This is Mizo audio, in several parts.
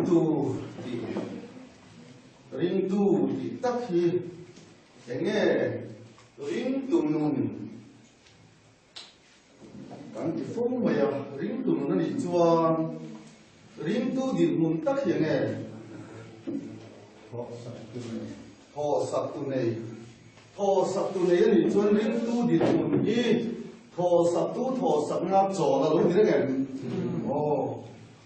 Ringtu tih Ringtu tih tak hi enge ringtu nun kan ti fo mai a, ringtu nun a nih chuan ringtu dinhmun tak hi enge thawhsak tu nei thawhsak tu nei a nih chuan ringtu dinhmun hi thawhsak tu thawhsakna chawl a lo ni reng em? Aw.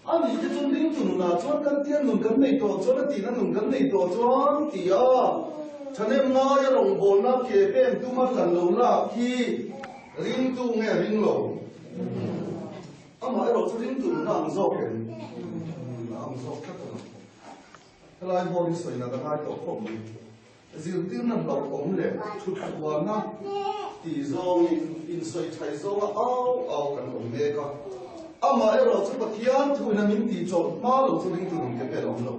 A nih te chuan ringtu nunah chuan kan tia nun kan nei tawh chuan a tihna nun kan nei tawh chuan ti a, thahnem ngaia rawngbawlna ke pen tuma kan lo lak hi ringtu nge ring lo? Amah erawh chu ringtu nuna ang zawk em? A ang zawk tlat a lo. Helai hall hi sawina ka ngai tawh khawp mai. Zirtirna hlauhawm leh thuthuana tih zawngin insawi thai zawnga au au kan awm mek a. Amaherawh chu Pathian thuina min tih chawlh hma lo chu ringtu nun ke pen a awm lo.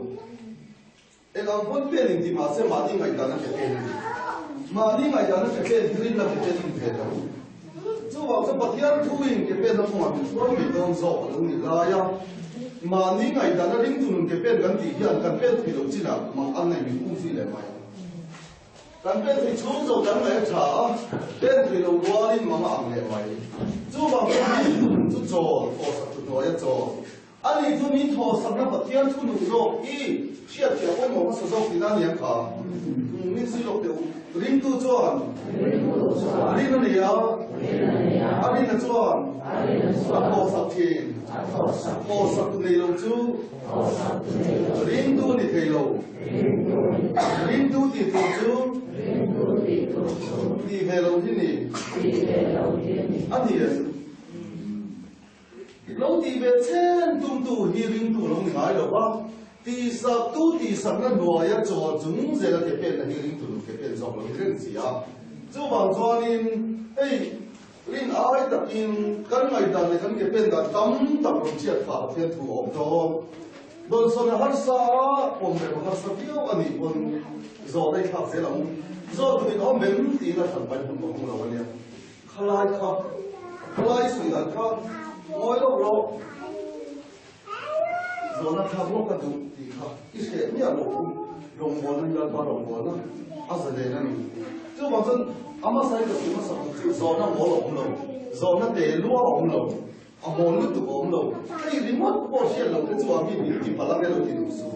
Eng ang pawn pen inti mahse mahni ngaihdan a ke pen a ni. Mahni ngaihdan a ke pen hi rinna ke pen a ni ve lo. Chuvang chu Pathian thuin ke pen a kawngah min hruai ngei dawn zawk a lo ni lai a. Mahni ngaihdan a ringtu nun ke pen kan tih hian kan pen thei lo chinah mang an nei min um zui leh mai. Kan pen thei chhung zo kan ngaih a tha a, pen thei lo rualin mang a ang leh mai. Chuvang chu ringtu nun chu chawl, thawhsak thu hnuaia chawl. A nih chu min thawhsakna Pathian thu nun zawk i hriatthiah pawimawh hmasa zawk tihna a ni ang kha. Min zui lawk teh u. Ringtu chuan rin a nei a, a rinna chuan a thawhsak thin. Thawhsak tu nei lo chu ringtu a ni thei lo. Ringtu tih tur chu tih ve lo hi ni. A ni em? Lo tih ve chen tumtu hi ringtu lo ni ngai lo va, tihsaktu tihsakna hnuaia chaw chung zela ke penna hi ringtu lo ke pen zawk lo hi reng si a. Chuvang chuanin hei rin ai takin kan ngaihdan leh kan ke pen dan tam tak rawn chhiat phah Pathian thu a awm dawn. Dawnsawn a harsa a, pawm rem a harsa viau a nih pawn zawh daih thlak zel ang. Zawh tumin awm em tiin a hran pai hmun ka hmu lo a nia. Khalai kha, khalai sawi dan kha ngawi lawk rawh. Zawhna thlak lawk ka duh tih kha i hreh miah loh u. Rawngbawlna hi Lalpa rawngbawlna a za len a ni. Chuvang chuan a hmasa hi ka sawi hmasa ang chu zawhna mawl a awm lo, zawhna te lua a awm lo, a mawl lutuk a awm lo. Hei ringawt pawh hriat loh te chu a mi min ti palh ang e lo ti duh suh.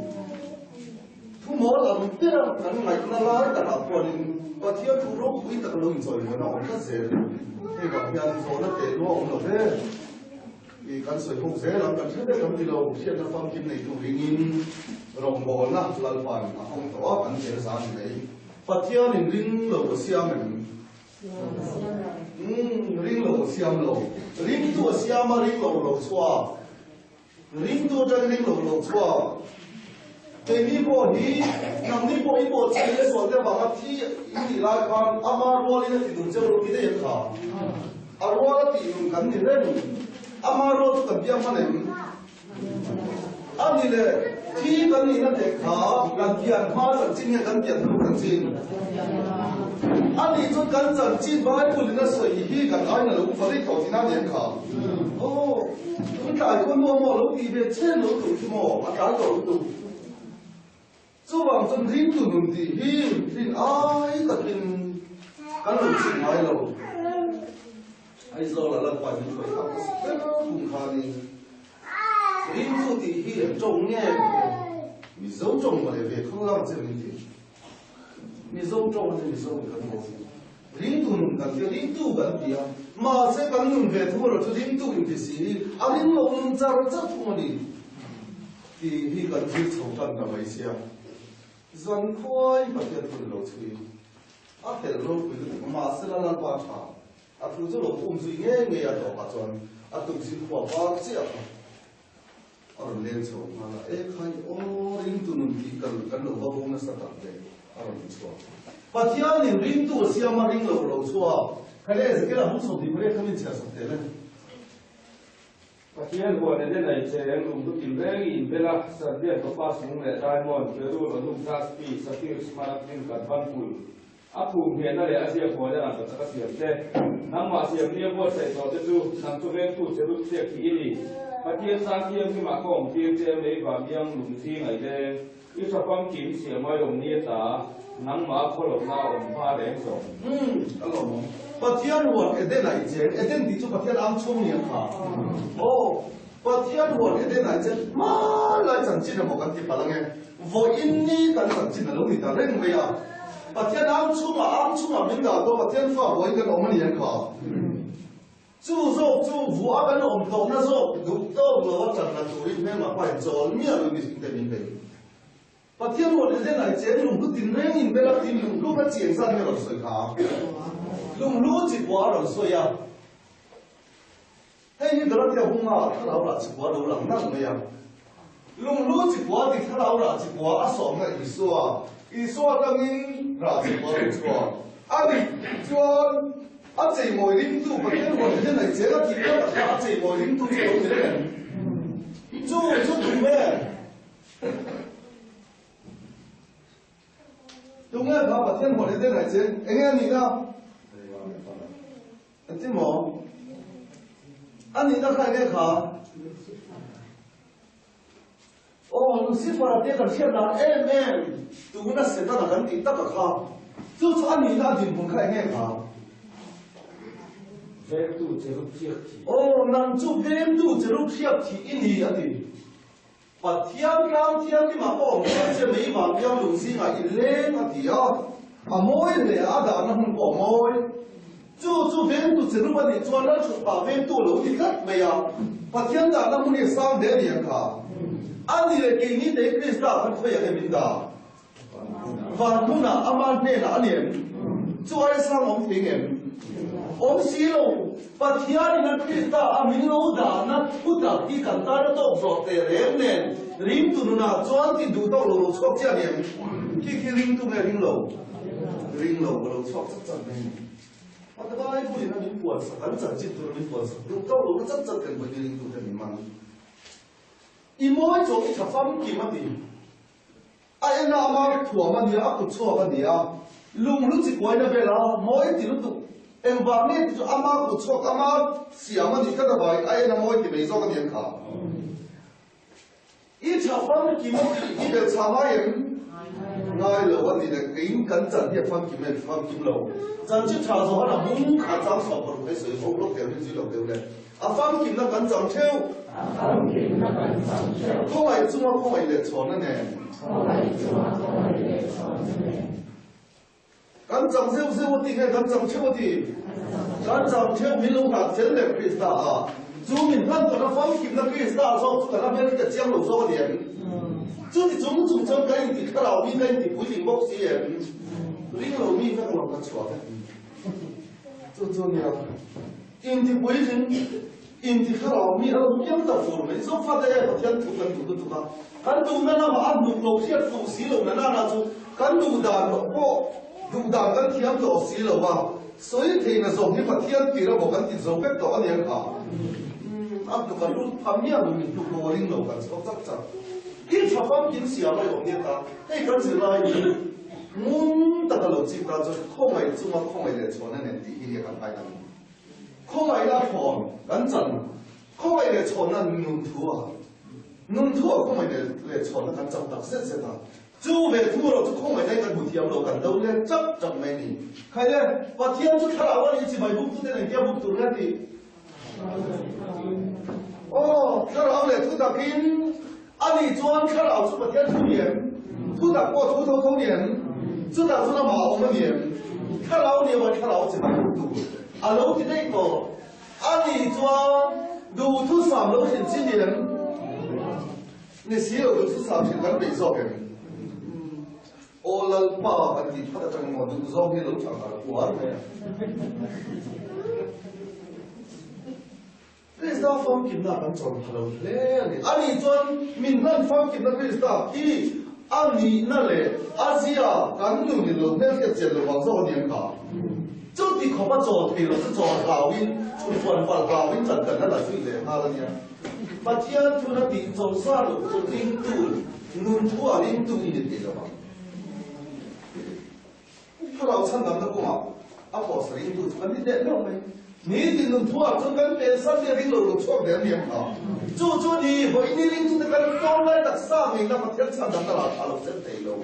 Thu mawl ang ber kan ngaihna lai takah pawhin Pathian thu ropui tak lo inchawimawi a awm tlat zel. Hei vang hian zawhna teh lua awm lo ve. I kan sawi bawk zel ang, kan hre vek ang ti lo, hriatna famkim nei tur ringin rawngbawlna Lalpa'n a hawng tawh a, kan zel zan ni mai. Pathianin ring lo a siam em? Umm, ring lo a siam lo. Ringtu a siam a, ring lo lo chhuak. Ringtu atangin ring lo lo chhuak. Keini pawh hi nangni pawh i pawh chhei le sual te avanga thi i nih lai khan ama rualin a ti dun cheu lo ti daih ang kha. A rual a tih nun kan ni reng. Ama rual chu kan biak hman em? A ni le, thi kan nihna te kha kan pian hma chanchin nge kan pian hnu chanchin? A nih chuan kan chanchin Bible in a sawi hi kan aina lo upa daih tawh tihna a ni ang kha. Aw. Tun tlai khaw nuam maw lo tih ve chen lo tur chu maw a tlai tawh lutuk. Chuvang chuan ringtu nun tih hi rin ai takin kan lo chik ngai lo. Aizawl a Lalpa min hruai thlak ta sak ber kum khanin ringtu tih hi an tawng nge Mizo tawng mawle ve khawng lang che min ti. Mizo tawng a ni Mizo in kan haw. Ringtu nun kan ti a, ringtu kan ti a, mahse kan nun ve thung erawh chu ringtu inti si hi a ring lo nun char char thung a ni tih hi kan zir chho tan ta mai sia. Zan khuai Pathian thu ni lo chhui a helh ropui lutuk a, mahse la Lalpa tha a thu chu lo um zui ngei ngei a tawpah chuan a tukzin khua par chiah kha A rawn leng chho nghal a, E khai aw, ringtu nun tih ka kan lo va bo nasa tak ve, a rawn ti chhuak. Pathianin ringtu a siam a ring lo lo chhuak. Kha le Ezekiel a hung sawm tih pariat kha min chhiar sak teh le. Pathian huan eden ai cheng lungdu tinreng i inbel a, Sardian topaz lung leh diamond, berul, onyx, jaspi, safir, smaragd, lin, karbuncle, A phum nghehna leh a ziak huaina rangkachak a siam te, nangmah siam nia buatsaih tawh te chu nang chu vengtu cherub hriak hi i ni. Pathian sang thianghlimah ka awm tir che mei van iang lung zing ai leng. I tha famkim siam ai awm ni ata, nangmah khawlawmna a awm hma reng zawk. Umm, ka lawm awm. Pathian huan Eden ah i cheng. Eden tih chu Pathian ang chhung ni ang kha. Aw, Pathian huan Eden ah i cheng hmanlai chanchin emaw kan ti palh ange. Vawiin ni kan chanchin a lo ni ta reng mai a. Pathian ang chhungah ang chhungah min dah tawh Pathian fa vawiin kan awm a ni ang kha. Chu zawk chu vuah kan awm tawhna zawk duh tawk lo a tanna turin hmelma pa in chawl miah lo mihring te min bei. Pathian ruat Eden ai cheng lunghlu tinreng in bel a tin lunghlu kha chiang zat nge rawn sawi kha? Lunghlu chi pawh a rawn sawi a. Hei hi Galatia hunga thlarau rah chi pawh a lo lang nalh mai a. Lunghlu chi pawh a ti thlarau rah chi pawh a sawmna Isua, Isua atangin rah chi pawh a lo chhuak a ni. Chuan a cheimawi ringtu Pathian huan hian nei cheng a tih tak ah kha a cheimawi ringtu chu a lo ni reng em? Chu chu tum e. Tunge kha Pathian huan hian nei cheng enge a nihna? Engtin maw? A nihna kha enge kha? Aw, Lucifer-a te kan hriat dan em em tuna Setana kan tih taka kha, chu chu a nihna a dinhmun kha enge kha? Vengtu cherub hriak thih. Aw, nang chu vengtu cherub hriak thih i ni, a ti. Pathian tlang thianghlimah pawh awm chuan che mei vang piang lung zingah i leng a ti a, a mawi hle a, a dahna hmun pawh a mawi. Chu chu vengtu cherub a nih chuan Lalchhutpa vengtu a lo ti tlat mai a, Pathian dahna hmun hi a sang hle a ni ang kha. A ni leh keini te hi Krista khan khawi ang em in dah? Van hmunah ama hnenah a ni em? Chu aia sang awm thei ngem? Awm si lo. Pathianin a Krista a min lo dahna thu tak hi kan tan a tawk zawh teh reng nen ringtu nunah chuan ti duh tawk lo lo chhuak chiah a ni em? Khi khi ringtu nge ring lo? Ring lo ka lo chhuak chat chat mai a ni. Pathian in a min puansak, an chanchin tur a min puansak duh tawk lo na chat chat kan vawi ringtu te min man. I mawi chaw i tha famkim a ti. A en a, ama thuam a nia, a kut chhuak a nia. Lunghlu chi kuaina vela mawi ti lutuk. Engvang nge ti chu ama kut chhuak, ama siam a nih tlat avangin a en a mawi ti mai zawk a ni ang kha. I tha famkim a tih i belhchhah ngai em? Ngai lo a ni le, keiin kan chan hi a famkim em? Famkim lo. Chanchin tha zawh a hmung kha chang chhuah paruk hei sawi ho lawk deuh rin zui lo deuh le. A famkimna kan chang theuh. A famkimna kan chang theuh. Khawngaih chunga khawngaih leh chhawnna nen. Khawngaih chunga khawngaih leh chhawnna nen. Kan chang zeuh zeuh a ti nge kan chang theuh a ti? Kan chang theuh min lo nghah fel leh Krista a. Chu min hman tawhna famkimna Krista zawk chu kan la hmel hi ka chiang lo zawk a ni em? Chuti chung chung chuan ka inti thlarau mi ka inti puitling bawk si em? Ring lo mi vek lo ka chhuah vek. Chu chu nia. Inti puitling, inti thlarau mi a lo piang ta fur mai. Zo fate e Pathian thu kan duh lutuk a, kan duhna lamah a hnuk lo hriat fuh si lo na nana chu kan duh dan pawh duh dan kan thiam tawh si lo va, sawi theihna zawng hi Pathian tir a maw kan ti zo vek tawh a nia kha. A hnuk a lut pha miah lo min hnuk lo a ring lo kan chhuak chak chak. I tha famkim siam a i awm nia ta, hei kan zirlai hi ngun taka lo chip ta chuan khawngaih chunga khawngaih leh chhawn a nen tih hi nia kan hai ang. Khawngaihna thawn kan chan, khawngaih leh chhawnna nun thu a, nun thu a khawngaih leh chhawnna kan chan tak zet zet a. Chu ve thu erawh chu khawngaihna hi kan hmu thiam lo, kan do let chap chap mai a ni. Khai le, Pathian chu thlarau a ni chibai buk tute nen kia buk tur nge tih? Aw, thlarau leh thu takin a nih chuan thlarau chu Pathian thu ni em? Thu tak pawh thu tho tho ni em? Chutah chuan amah a awm a ni em? Thlarau ni emaw thlarau chibai buk tur a lo ti daih tawh a nih chuan duhthusam lo hrilh chi ni em? Ni si lo duhthusam hrilh kan peih zawk em? Aw Lalpa kan tih phat atang emaw duh zawng hi lo tha nghal kuar mai a. Krista famkimna kan chawn pha lo hle a ni. Ani chuan min hlan famkimna Krista hi a nihna leh a zia kan nun in lo hmelhriat chian lo vang zawk a ni ang kha. Chuti khawp a chaw thei lo chu chaw hlauin, chhunfuan palh hlauin chan kan la la zui leh nghal a nia. Pathian thuna tih chawlhsa loh chu ringtu, nun thu a ringtu i ni thei lo ang. Thlarau chhandamna kawngah a pawhsa ringtu chu kan ni leh meuh mai. Nitin nun thuah chuan kan pensan te ring lo lo chhuak der niam kha. Chu chu ni vawi ni ring chu te kan tlawm lai taksa ngeina Pathian chhan dang ka lah tha lo chen thei lo.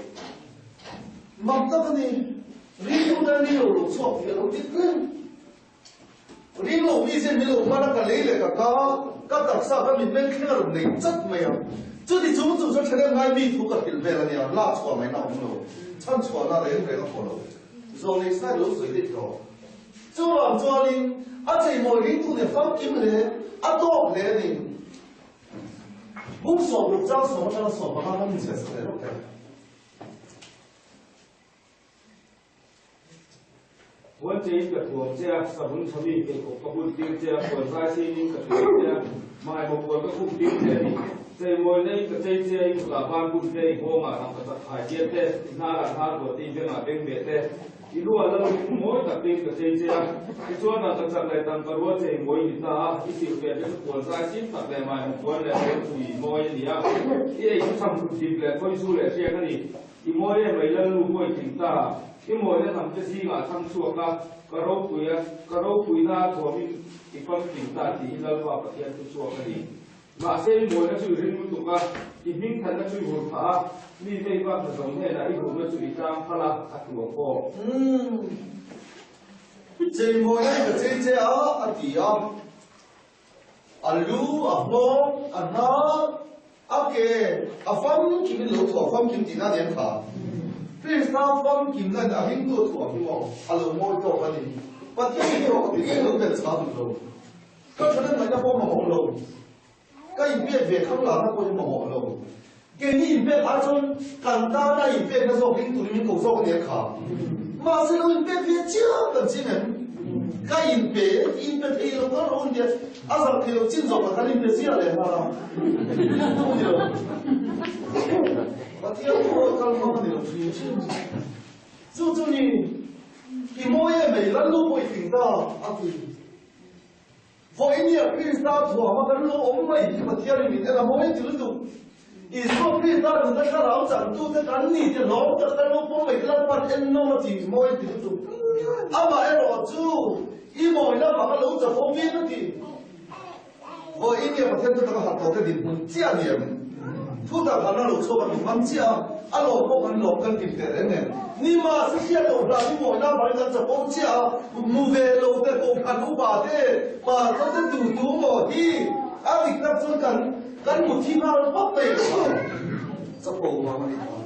Mak tak a ni. Ringtu te ring lo lo chhuak tih a lo dik reng. Ring lo mi zen min lo hman a ka lei leh ka ka ka taksa ka mitmeng thleng a rawn nei chat mai a. Chuti chung chung chuan ṭhahnem ngai mi thu ka hrilh vel a nia, lak chhuah ngaihna a awm lo. Chhan chhuahna reng reng a haw lo. Zawlei sai lo sawi daih tawh. Chuvang chuanin a cheimawi ringtu nen famkim hle a tawk hle a ni. Buk 60 chang sawm atanga 15 kan inchhiat sak leh rawk e. Puan cheiin ka thuam che a, savun tha mi pheikhawk ka bun tir che a, puan zai sinin ka thuam che a, hmaimaw puan ka khum tir che a ni. Cheimawi neiin ka chei che a, i kutah ban bun te, i nghawngah rangkachak khai dial te, i hnarah hnar buah te, i bengah beng beh te, I lu a lal ring mawi tak tein ka chei che a, tichuan a ka chak leh tangka rual chei mawi ni ta a, i silhfeh te chu puan zai sim tak leh maimawh puan leh puan thui mawi a ni a, i ei chu chham thut dik leh khawizu leh hriak a ni. I mawi em mai lal nu pawh i tling ta, i mawina hnam te zingah a thang chhuak a, ka ropui a, ka ropuina a thuamin i famkim ta tih hi Lalpa Pathian thu chhuak a ni. Mahse i mawina chu i ring lutuk a, i hming thatna chu i hur phah a, mi vei vak hna zawng hnenah i hurna chu i tlang phal a, a tu a pawh. Umm. Chei mawina i ka chei che a, a ti a. A lu, a hnawng, a hnar, a ke, a famkim in lo thuah famkim tihna a ni ang kha. Krista famkimna in a ringtu a thuah hi maw a lo mawi tawk a ni. Pathian hi erawh ka ti reng lo belh chhah duh lo. Ka ṭhanem ngaihna pawh mamawh lo. Ka inpek ve khang lahna pawh hi mamawh lo. Keini inpek ai chuan kan tana inpekna zawk ring turin min ko zawk a ni a kha. Mahse lo inpek ve chiang kan ching em? Ka inpe, inpe thei lo ka rawh nia, a zak thei lo chin zawk kan inpe ziah leh nghal a. Tu ni lo. Pathian pawh kal hmang a ni lo hrim hrim. Chu chu ni, i mawi em ei, Lalnu pawh i tling ta, a ti. Vawinia Krista thuama kan lo awm mai hi Pathianin min en a mawi ti lutuk. Isua Krista nunna thlarau changtute kan ni te hlawm tak kan lo pawm mai te Lalpan en nawm a ti mawi ti lutuk. Amaherawh chu i mawina vanga lo chapawm vin a ti. Vawinia Pathian chu taka harh tawh te dinhmun chiah a ni em? Thu tak han a lo chhuak a min man chiah a, a lawm pawh kan lawm kan kim teh reng em? Ni mahse hriat loh hlan hi mawina avangin kan chapo chiah a, hmu ve lo te kohhran upa te pastor te tu tu maw hi a dik tak chuan kan kan hmu thi nghal pawp mai lo a, chapo vang a ni kha.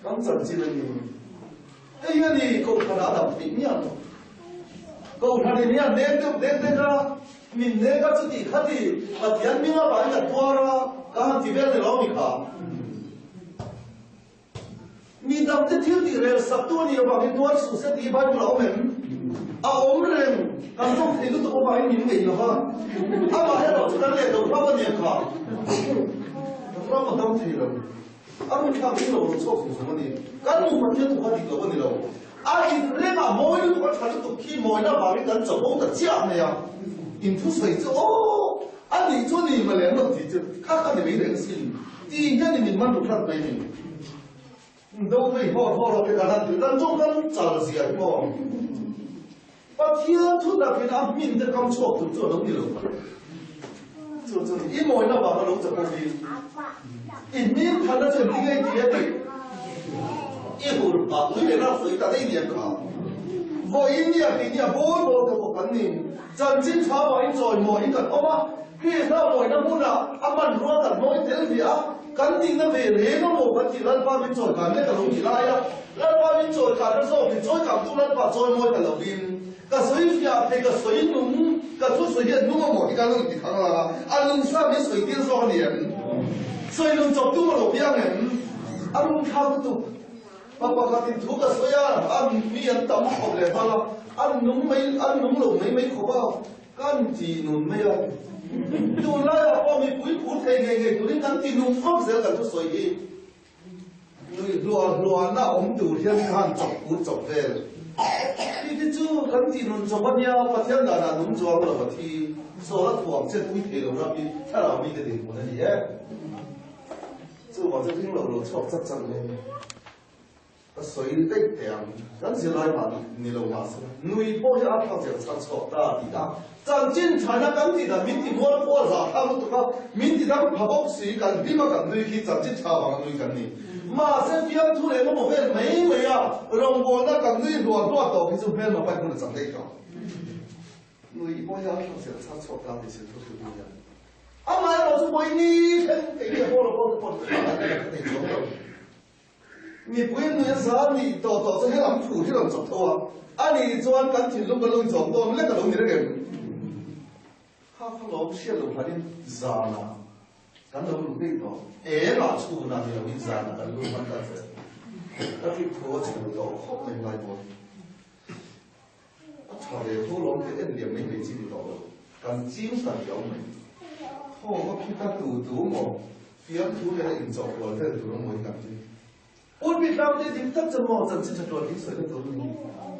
Kan chanchin a ni. Hei hi a ni kohhran ah a dam theih miah lo. Kohhran in hian deng deuh deng deng a, min nek a chuti khati Pathian hming avangin ka tuar a, ka han ti vel ni lo mi kha. Mi dangte thil tih rel sak tu a nih avangin tuar suh se tih hi Bible a awm em? A awm reng, kan zawk thei lutuk avangin min ngei lo va, amaherawh chu kan leh lo ram a nia kha. Kan ram a dam thei lo. A run thlak ding lo lo chhuak zung zung a ni. Kan nu Pathian thu kha dik lo a ni lo. A dik reng a, mawi lutuk a tha lutuk khi mawina vangin kan chapo ta chiah mai a. In thusawi chu aw, a nih chu ni mah lem lo tih chu kha kha ni mai reng sin ti hian in min man ru hrat mai ni. Do vei hawr hawr awk hi kan han tih dan chu kan chal zia hi maw. Pathian thu takin a hmin te kam chhuak tur chu a lo ni lo. Chu chu i mawina vanga lo chapo hi i hming thatna chu engtin nge i ti a tih i hur phah ui leh na sawi ta daih niang kha. Vawiin nia tih nia bawl bawl te pawh kan ni. Chanchin tha vangin chawimawiin kan awm a, Krista mawina hmunah a hmanrua kan mawi tel ve a, kan nihna ve reng a maw kan tih Lalpa min chawikan mek a lo ti lai a, Lalpa min chawikanna zawk hi chawikangtu Lalpa chawimawi ta lovin ka sawi fiah thei ka sawi nung ka thu sawi hian nung a maw hi ka lo inti khang lang a, a nung sa min sawi tir zawk a ni em? Sawi nung chawptu a lo piang em? A run thlak lutuk. Pa pakhatin thu ka sawi a, a mi an tam khawp leh nghal a, an nung mai an nung lo mai mai khawp a, kan ti nun mai a. Tunlaiah pawh mipui phur thei ngei ngei turin kan ti nung vak zel kan thusawi hi. Nui hluah hluahna awm tur hian ka han chawp pur chawp vel. Ti te chu kan ti nun chawp a nia, Pathian danah nung chuang lo a thi, sawl a thuam che pui thei lo ram hi thlarau mite dinhmun a ni e. Chuvang chu ring lo lo chhuak chat chat mai. Ka sawi daih teh ang, kan zirlai mah ni lo mah se, nui pawh hi a tha zel chhan chhuak ta a ti a. Chanchin thaina kan tih dan min ti mual pawh a zah thlak lutuk a, min ti dam pha bawk si, kan hlim a kan nui khi chanchin tha vang a nui kan ni. Mahse fiamthu leh engemaw vel mai mai a rawngbawlna kan nui hluah hluah tawh khi chu hmelma paih hmun a chak daih tawh. Nui pawh hi a tha zel chhan chhuak ta a ti si thu thu hian. Amaherawh chu vawi ni thleng kei leh Paula pawh te pawh tha kan nei chuang lo. Mipui nui a zar nih tawh tawh chu helam thu hi rawn chawp tho a, a nih chuan kan thinlung kan lo inchawm dawn lek a lo ni reng em? Kha kha lawm hriat loh hlanin zanah kan lo luh daih tawh, engah chhunah ni loin zanah kan lut hman ta che. Ka thik thu a chhun tawh khawp mai ngai mawi. A tha ve tho lawm te en liam mai mai chi ni tawh lo. Kan ching ta riau mai. Thaw va phit a tu tu maw fiamthu nena inchawh kual vel tur a mawi tak chu. Pulpit lam te dik tak chu maw chanchin tha tuan ding sawina tur a ni.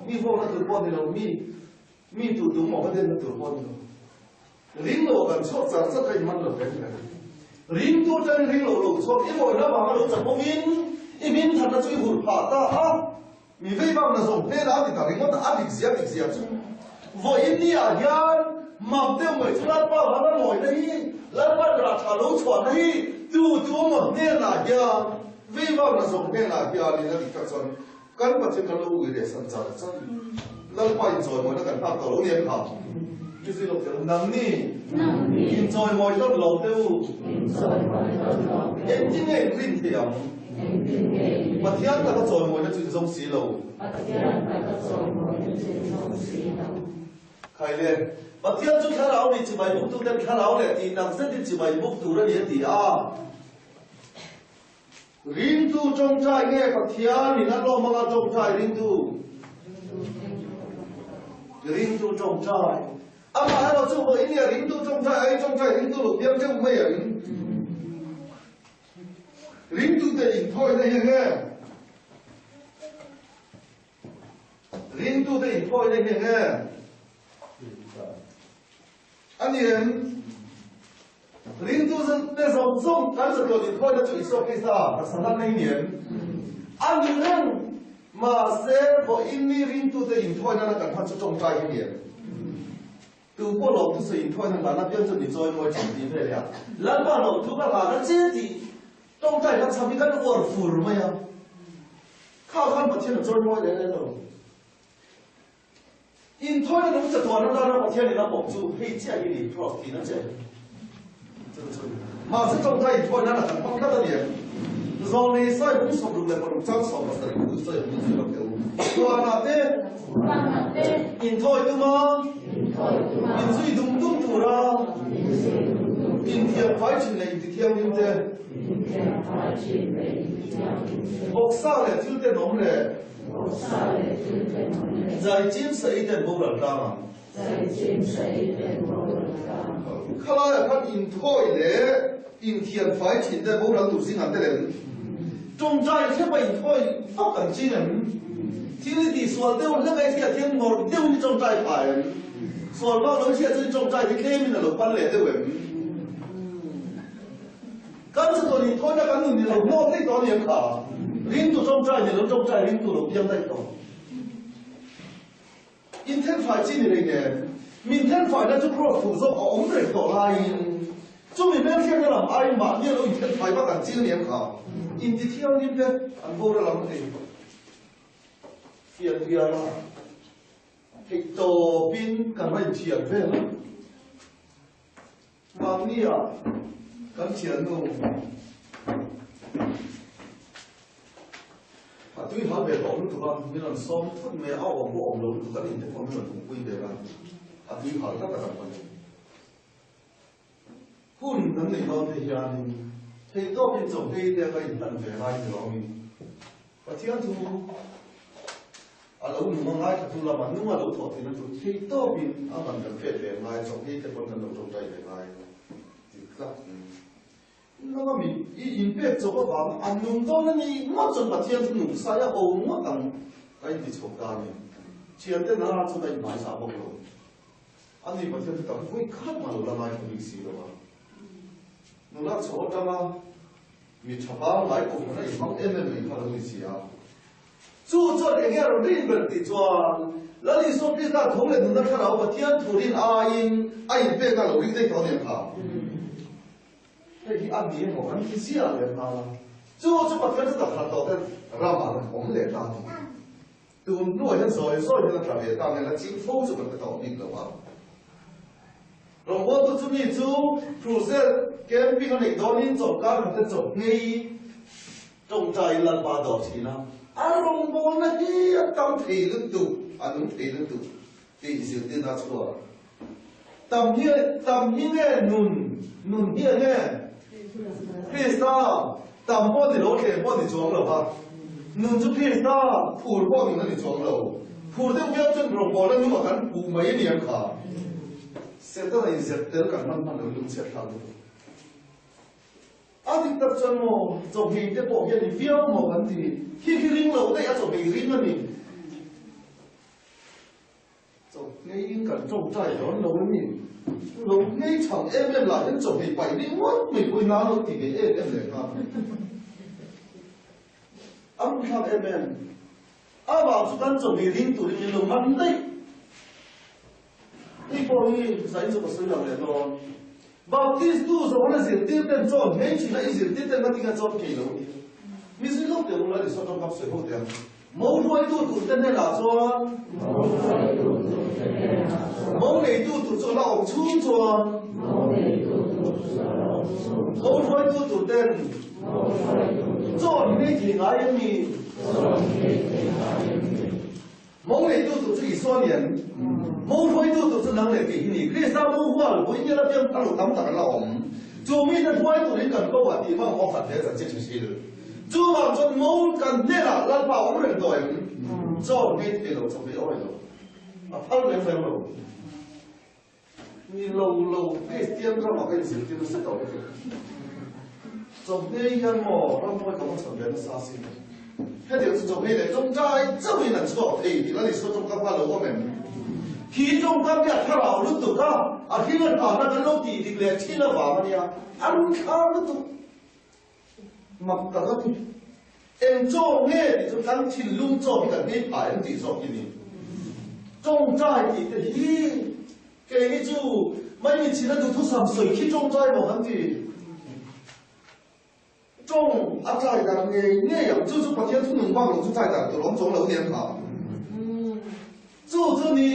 Mi vawkna tur pawh ni lo, mi mi tu tu maw va denna tur pawh ni lo. Ring lo kan chhuak char char kha inman lo reng reng. Ringtu atangin ring lo lo chhuak i mawina vanga lo chakawmin i min thatna chu i hur phah ta a. Mi vei vak na zawng hmel a ti ta ringawt a, a dik zia dik zia chu vawiin ni ah hian mak deuh mai chu Lalpa vana mawina hi, Lalpan rah tha lo chhuahna hi tu tu maw hnenah hian vei vak na zawng hnenah hianin a dik tak chuan kan Pathian kan lo ui leh san char char Lalpa inchawimawina kan nghak tawh lo ni em kha? Ni zui lo teh u, nangni inchawimawi hlawt lo teh u, engtin nge in rin thei ang? Pathian taka chawimawina chu in zawng si lo. Khai le, Pathian chu thlarau nih chibai buk tuten thlarau leh tih tak zetin chibai buk tur a ni a ti a. Ringtu tawngtai nge Pathian in a lawm anga tawngtai ringtu? Ringtu tawngtai. Amaherawh chu vawiin nia ringtu tawngtai ai tawngtai ringtu lo piang teuh mai ang. Ringtute inthawina hi enge? Ringtute inthawina hi enge? A ni em? Ringtute zawng zawng kan chatuan inthawina chu Isua Krista taksa hlan na hi ni em? A ni reng. Mahse, vawiin ni ringtute inthawina na kan hman chu tawngtai hi ni em? Tu pawh lawm thusawi inthawi na hlan apiang chu ni chawi mawi thin tih vel hi a Lalpa lawm thu ka hlan a che tih tawngtai kan chham hi kan uar fur mai a, kha khan Pathian a chawi mawi leh leh lo. Inthawi na nung chatuan atana Pathian in a pawm chu hei chiah hi ni cross tihna che. Mahse tawngtai inthawi nan a kan hmang tlat a ni em? Zawlnei sai hung 66 chang 17 thu sawi hung zir lo teh u. Huanah te inthawi tuma inzui dum dum tura inthiamfai thin leh intithianghlim te, vawksa leh thil tenawm leh zaichim saei ten boral tlang ang. Khalaiah khan inthawi leh inthianfai thin te boral tur zingah te lem tawngtai hrepa inthawi vak an chin em? Thil i tihsual deuh hlek a i hriat hian ngawrh deuhin i tawngtai phah em? Sual vak lo i hriat chuan i tawngtai hi tlemin a lo pan leh deuh em? Kan chatuan inthawina kan nun ni lo hnawk daih tawh a ni em kha? Ringtu tawngtai ni lo tawngtai ringtu lo piang daih tawh. Inthenfai chi ni reng em? Min thenfaina chu cross thu zawk a awm reng tawh laiin chumi hmelhriatna lam aiin mahni a lo inthenfai vak an ching aniang kha. Inti thianghlim te an boral ang ti. Fian bial a theih tawpin kan va inthian vel a. Mahnia kan thiannu a tui hal ve tawh lutuk a, min rawn sawm thut mai a, a awm pawh awm lo lutuk kan inte pawh min rawn awmpui ve a, a tui hal tlat a kan pan. Hun kan neih dawn te hianin theihtawkin chawhmei te ka inhlan ve lai ni loin Pathian thu a lo nung a ngaithla lama nung a lo thawh theihna tur thei tawpin a man kan pek ve ngai, chawhni te pawn kan lo tawngtai ve ngai dik tak. Nanga mi i inpek chawp avang a nung dawn a ni ngawt chuan Pathian thu nung sai a ho ngawt ang ka inti chhuak ta a ni. Thiante nara chuan a inhmaizah bawk lo. Ani Pathian thu tak vawi khat mah lo la ngaithla bik si lo a. Nula chho atanga Mi tha pangngai kohhran a inhmang em em mai kha lo ni si a. Chu chuan eng nge a rawn rin ber tih chuan Lal Isua Krista tho leh nunna thlarau Pathian thu rin aiin a inpek a lo ring daih tawh a ni ang kha. Hei hi a ni emaw kan ti ziah leh nghal a, chu chu Pathian chu tak khat tawh ten ramah rawn awm leh ta a ni. Tun hnuah hian zawi zawi hian a tla ve ta nge la ching fo chu kan pe tawh bik lo a. Rawngbawltu chu mi chu crusade camping a neih dawnin chawlhkar khat te chawp ngei tawngtai Lalpa dawr thin a, a rawngbawlna hi a tam thei lutuk, a nung thei lutuk tih zirtirna a chhuak. Tam hi tam hi nge nun, nun hi enge? Krista, tam pawh ni lo, tlem pawh ni chuang lo va, nun chu Krista, phur pawh nun a ni chuang lo. Phur deuh viau chuan rawngbawlna nungah kan puh mai a ni ang kha. Setana inzep tel kan hman hman lo lungchhiat thlak lutuk. A dik tak chuan maw, chawhmeh te pawh hi a ni viau maw kan ti. Khi khi ring lo daih a chawhmeh ring a ni. Chawhmeiin kan tawngtai dawn lo a ni. Lo ngei chhang em em lah hian chawhmei paih ring ngawt mai pawhin a lo ti ve em em leh nghal. A runthlak em em. Amah chu kan chawhmei ring turin min lo man daih. Hei pawh hi zain chu ka sawi lo leh dawn. Baptist tu zawhna zirtir ten chaw hmei thin a, i zirtir ten ngatinge chaw thei lo tih. Mi zui lawk teh ula Isua tawngkam sawi ho teh ang. Mo hruaitu tur te hnenah chuan Mo neitu tur chu a la awm chhung chuan Mo hruaitu tur ten chaw hmei thei ngai em ni? Mo neitu tur chu Isua ni em? Mo hruaitu tur chu nang leh kei hi ni. Krista mo hual vawi ngial apiang thar lo tam tak an la awm. Chu mite hruai turin kan ko a tih hmang awk khat hle chan chi tha sil. Chuvang chuan mo kan hnenah Lalpa awm reng tawh em? Chaw ngei thei lo, chaw ngei awi lo. A phal reng reng lo. Ni lo lo, Kristian ramah ka inzirtir nasa tawh lutuk. Chawhmei hian maw rammawi ka va chhan ve nasa asin. Hetiang chu chawhmei leh tawngtai chauhin an chhuak thei tih la Isua tawngkam kha a lo awm em? Khi tawngkam hi a thlarau lutuk a, a hring a thahna kan lo tih dik leh thin avang a nia, a run thlar lutuk. Mak tak a ni. Eng chaw nge tih chu kan thinlung chaw hi kan ngei phah em tih zawk hi ni. Tawngtai tih te hi keini chu mai mitchhin a duhthusam sawi khi tawngtai maw kan ti. Tawng a tlai dan ngei ngei ang chu chu Pathian thunun bak lo chu tlai dan tur awm chuang lo nia kha. Chu chu ni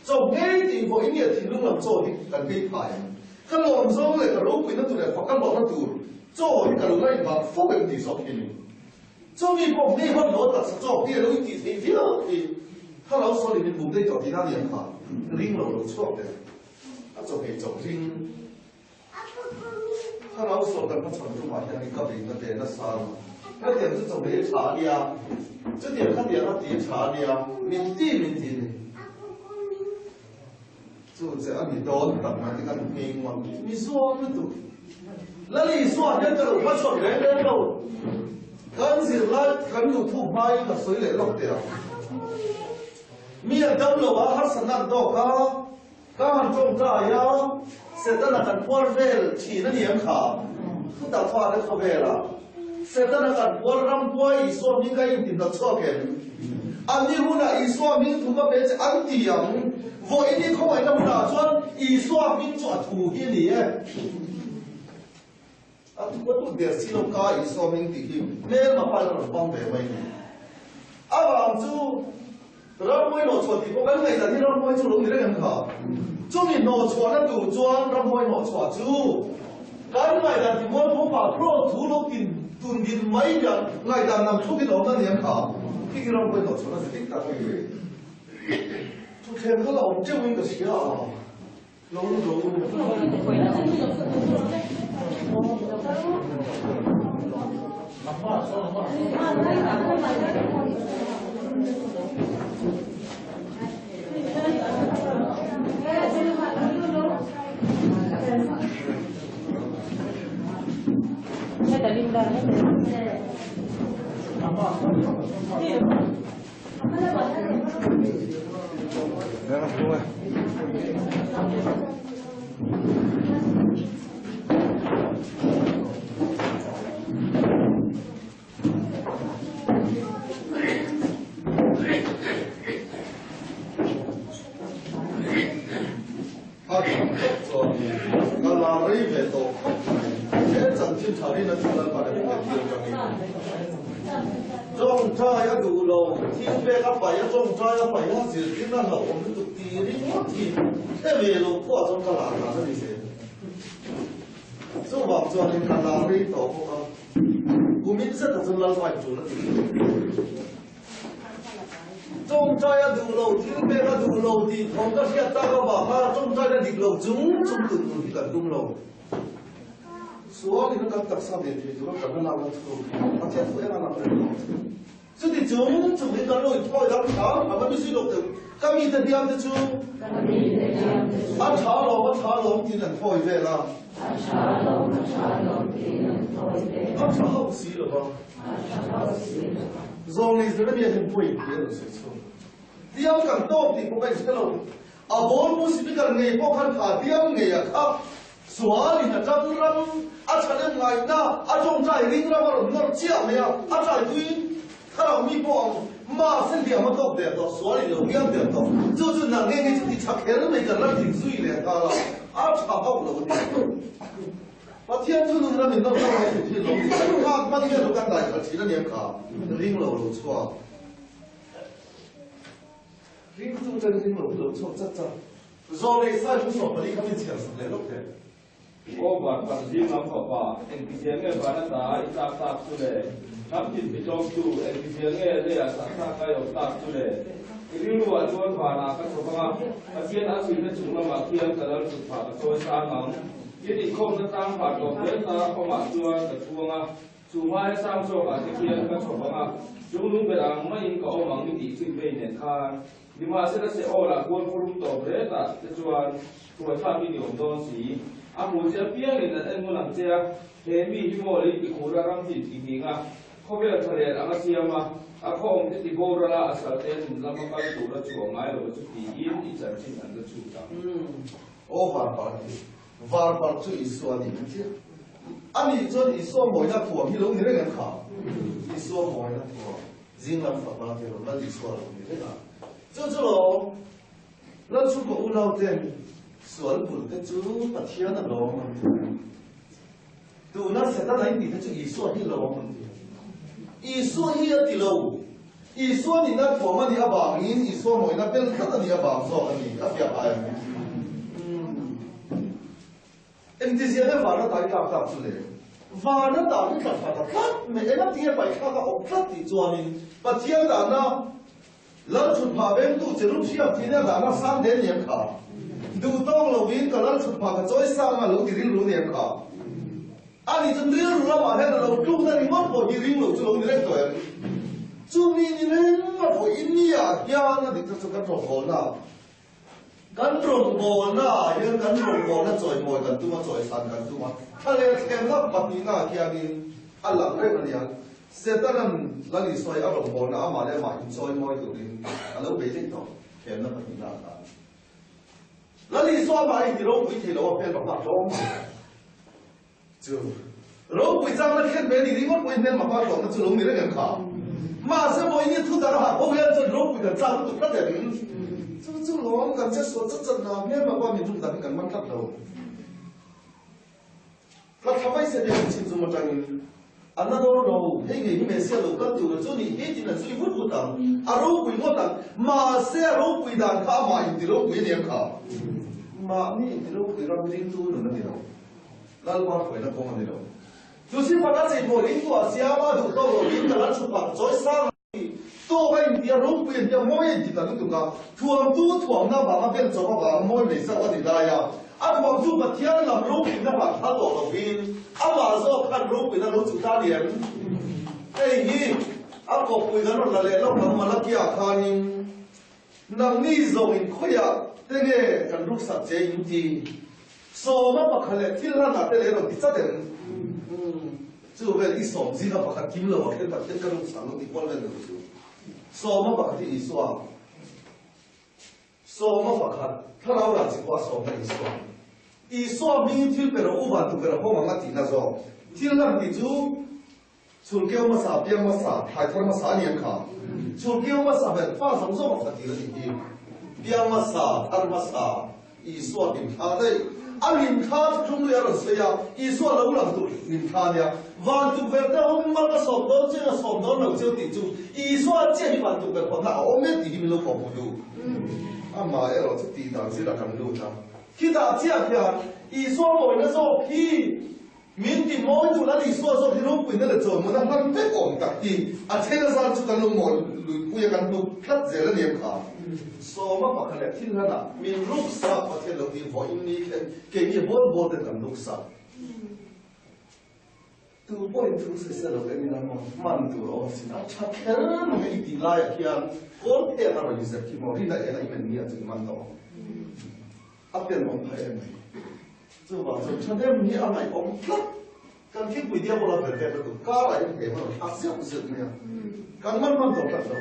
chaw ngei tih vawiin nge thinlung lam chaw hi kan ngei phah em? Ka lawm zawng leh ka ropuina tur leh fak ka hlawhna tur chaw hi ka lo ngaihbak fo em tih zawk hi ni. Chumi pawh ngei hawn lo taksa chaw hi a lo intih theih viau hi thlarau sawn in min bum daih tawh tihna a ni ang kha. Ring lo lo chhuak teh a chaw ngei chaw ring. Thlarau sual kan hmachhawn tumah hian in ka beihna ve nasa a ni. Hetiang chu chawhmeh tha a nia, chutiang khatiang a ti tha a nia, min ti min ti ni. Chu che a ni dawn tak mai te kan hmei ngawt mi zuam lutuk. Lal Isua hian ka lo hmachhawn reng reng lo. Kan zirlai kan luh thuk hmain ka sawi leh lawk teh ang. Mi a dam lo a, harsatna an tawk a. Ka han tawngtai a, Setana kan puar vel thin a ni ang kha. Thutak fate khawvela Setana kan puar ram puai Isua hming ka intim lo chhuak em? Anni hunah Isua hming thu ka pe che an ti ang. Vawiin i khawngaihna hunah chuan Isua hming chu a thu hi a ni e. A thu a tut der si lo ka Isua hming tih hi hmelma pa in a rawn hmang ve mai a ni. Avang chu rammawi hnawhchhuah tih pawh kan ngaihdan hi rammawi chu lo ni reng em kha. Chumi hnawhchhuahna tur chuan rammawi hnawhchhuah chu kan ngaihdan ti mualpho pah cross thu lo tin tun din mai hian ngaihdan nam thlukin a awm na ni em kha. Khi khi rammawi hnawhchhuahna zi dik tak a ni. Thutthleng kha la awm teuhin ka hria a. Lo lo. Zirtirna chu Lalpa leh min entir atangin tawngtai a duh lo, thil pek a paih a, tawngtai a paih a, zirtirna hlauhawm lutuk tih ringawt hi hre ve lo pawh chuan ka lah dan a ni zel. Chuvang chuanin ka lah rei tawh bawk a, kumin zetah chuan Lalpa in tul a ti thin. Tawngtai a duh lo, thil pek a duh lo tih thawm ka hriat tak avanga tawngtaina dik lo chung chung tun tur hi kan tum lo. Sual in a kan taksa ve thei tur a kan la lak thu Pathian thu eng a lang reng lo. Chuti chung chung in kan lo inthawi dang hram hram a mi zui lo deuh. Ka mite hliam te chu a tha lawm a tha lawm tiin an thawi vel a. A tha lawm a tha lawm tiin an thawi vel a. A tha hauh si lo va. A tha hauh si lo va. Zawng Jeremia hian pawi tih a rawn sawi chhuak. Hliam kan tawk tih pawh ka inhre lo. A bawlpu speaker ngei pawh khan kha hliam ngei a kha sual in a ṭang ram, a ṭhahnem ngaihna, a ṭawngṭai ring ram a rawn nawr chiah mai a, a ṭai tuiin thlarau mi pawh ang mahse hliam a tawk der tawh, sual in lo hliam der tawh. Chu chu nang nge nge chu ti ṭha kher mai kan la tling zui leh nghal a, a ṭha hauh lo a ni. Pathian chu nun ram in nawr nawr mai thei lo ni. Kan nghak hman hian lo kan dai khalh ṭhin a nia kha, ring lo lo chhuak. Ringtu ten ring lo lo chhuak chat chat. Zawlei sai thu sawm pali kha min chhiar sak leh lawk teh. Aw van par zing lam fapa, engtizia nge van ata i tlak tak chu le? Hnam tin bitlawmtu, engtizia nge leiah sahthlak kai awm tak chu le? I rilruah chuan vanah ka chho vang a, Pathian a chhuina chung lamah khian ka lal thut phah ka chawi sang ang. Tin inkhawmna tlang phah tawp zel ta awmah chuan ka chuang a. Chu hmaia sang chawkah te khian ka chho vang a, chung lung ber ang maiin ka awm ang i tih chin vei nen khan. Nimahsela Seol-ah kual khurum tawp retah te chuan hruaithlak i ni awm dawn si. A hmu che apiangin an en ngun ang che a, he mi hi maw lei ti khur a ram tin ti nghing a, khawvel tha leh ang a siam a, a khaw awm te ti boral a, a sal te nun lama kal tura chhuah ngai lo chu tiin i chanchin an la chhut ang. Aw varpar hi Varpar chu Isua a ni ang chiah. Ani chuan Isua mawina thuam hi lo ni reng em kha? Isua mawina thuam, zinglam fapa te rawn Lal Isua lo ni reng a. Chu chu lo, Lal chhungkaw unau ten sual bul te chu Pathian a lawm an ti. Tuna Setana in tih te chu Isua hi lawm an ti. Isua hi a ti lo. Isua nihna thuam a nih avangin Isua mawina bel tlat a nih avang zawk a ni, a fiah ai ang. Engtizia nge vana tai tlak tlak chu le? Vana ta hi tla thla ta tlat mai, eng a tinge paih thlak a awm tlat tih chuanin Pathian dahna Lal thutphah vengtu che rum hriam thin a dahna sang den lian kha. Duh tawng lovin ka lal thutphah ka chawi sang a lo ti rilru lian kha. Ani chu rilru lamah hian a lo tlukna ringawt pawh hi ring lo chu lo ni reng tawh em? Chumi ni reng a pawh India hian a dik chu kan rawngbawlna kan rawngbawlna ah hian kan rawngbawlna chawimawi kan tum a, chawisan kan tum a, thla leh thlemna pahnihna ah hianin a lang reng a nia. Setanan Lal Isua hi a rawngbawlna amah leh amah inchawimawi turin a lo bei daih tawh thlemna pahnihna ah khan. Lal Isua amah hi ropui thei lo a hmel pakhat tlawm chu ropui changna thlen ve ni ringawt pawhin hmel mapa tlawmna chu lo ni reng em kha. Mahse vawiin thu dang a hah ho hian chuan ropui kan chak lutuk tlat em? Chu chu lawm kan che sual chat chat na hmel mapa min tum dan hi kan man tlat lo. Ka thla mai se biak chin zum atangin a na dawr lo, hei ngei hi Messiah lo kal tur chu nih hi tiin an zui vut vut ang, a ropui ngawt ang, mahse a ropui dan kha amah inti ropui a ni ang kha. Mahni inti ropui ram ringtu nun a ni lo, Lalpa hruaina kawng a ni lo. Chu sifat a chei maw ringtu ah siam a duh tawk lo in ka lal chhup ah ka chawi sang a ni tawk a inti a ropui a ni a mawi a inti ta lutuk a, thuamtu thuamna vanga bel chawp avanga mawi mai zauh a ni lai a. A thuam chu Pathian lam ropuina vang kha tawh lovin amah zawk khan ropuina lo chu ta ni em? Hei hi a kawppui kan rawn la leh lawk ang Malakia khanin nangni zawngin khawiah te nge kan ruksak che in ti? Sawma pakhat leh thil hlanah te leh rawn ti chat em? Chu vel i sawm zinga pakhat kim lo ah khin Pathian ka ruksak lo ti kual vel lo chu. Sawma pakhat hi Isua. Sawma pakhat, thlarau rah chi pawh a sawm na Isua. Isua hmingin thil pe rawh u van tu ber a hawng ang a tihna zawk. Thil lan tih chu chhulkeu hmasa, piang hmasa, thlai thar hmasa a ni ang kha. Chhulkeu hmasa ber fa zawng zawng a khat tir a nih hi. Piang hmasa, thar hmasa, Isua hlim thla daih. A hlimthla thuthlung lui a rawn sawi a, Isua lo lang tur hlimthla a nia. Van tukverh te awm mal ka sawm dawn chiang a sawm dawn lo chiu tih chu Isua chiah hi van tukverh hawnna a awm e tih hi min lo kawhhmuh duh. Amah erawh chu tih dan zirah kan lut a. Khitah chiah khian Isua mawina zawk hi min ti mawi tur a Isua zawk hi ropuina leh chawimawna hman vek awm tak hi a then a zan chu kan lo mawi luipui a kan hnuk tlat zel a ni ang kha. Sawma pakhat leh thil hlanah min ruksak Pathian lo tih vawiin ni khen keini bawl bawl ten kan ruksak. Tu pawhin thu sawi lo en ila maw hman tur a awm sin a tha kher mai i tih laiah hian kawl phek a rawn inzep khi maw rin a en a i men ni ah chuan i man tawh ang. A pen awm phah em mai. Chuvang chuan thahnem hi a ngaihawm tlat. Kan thingpui diabola ber vel lutuk karah hian hlem a rawn thlak zeuh zeuh mai a, kan man hman tawh tlat lo.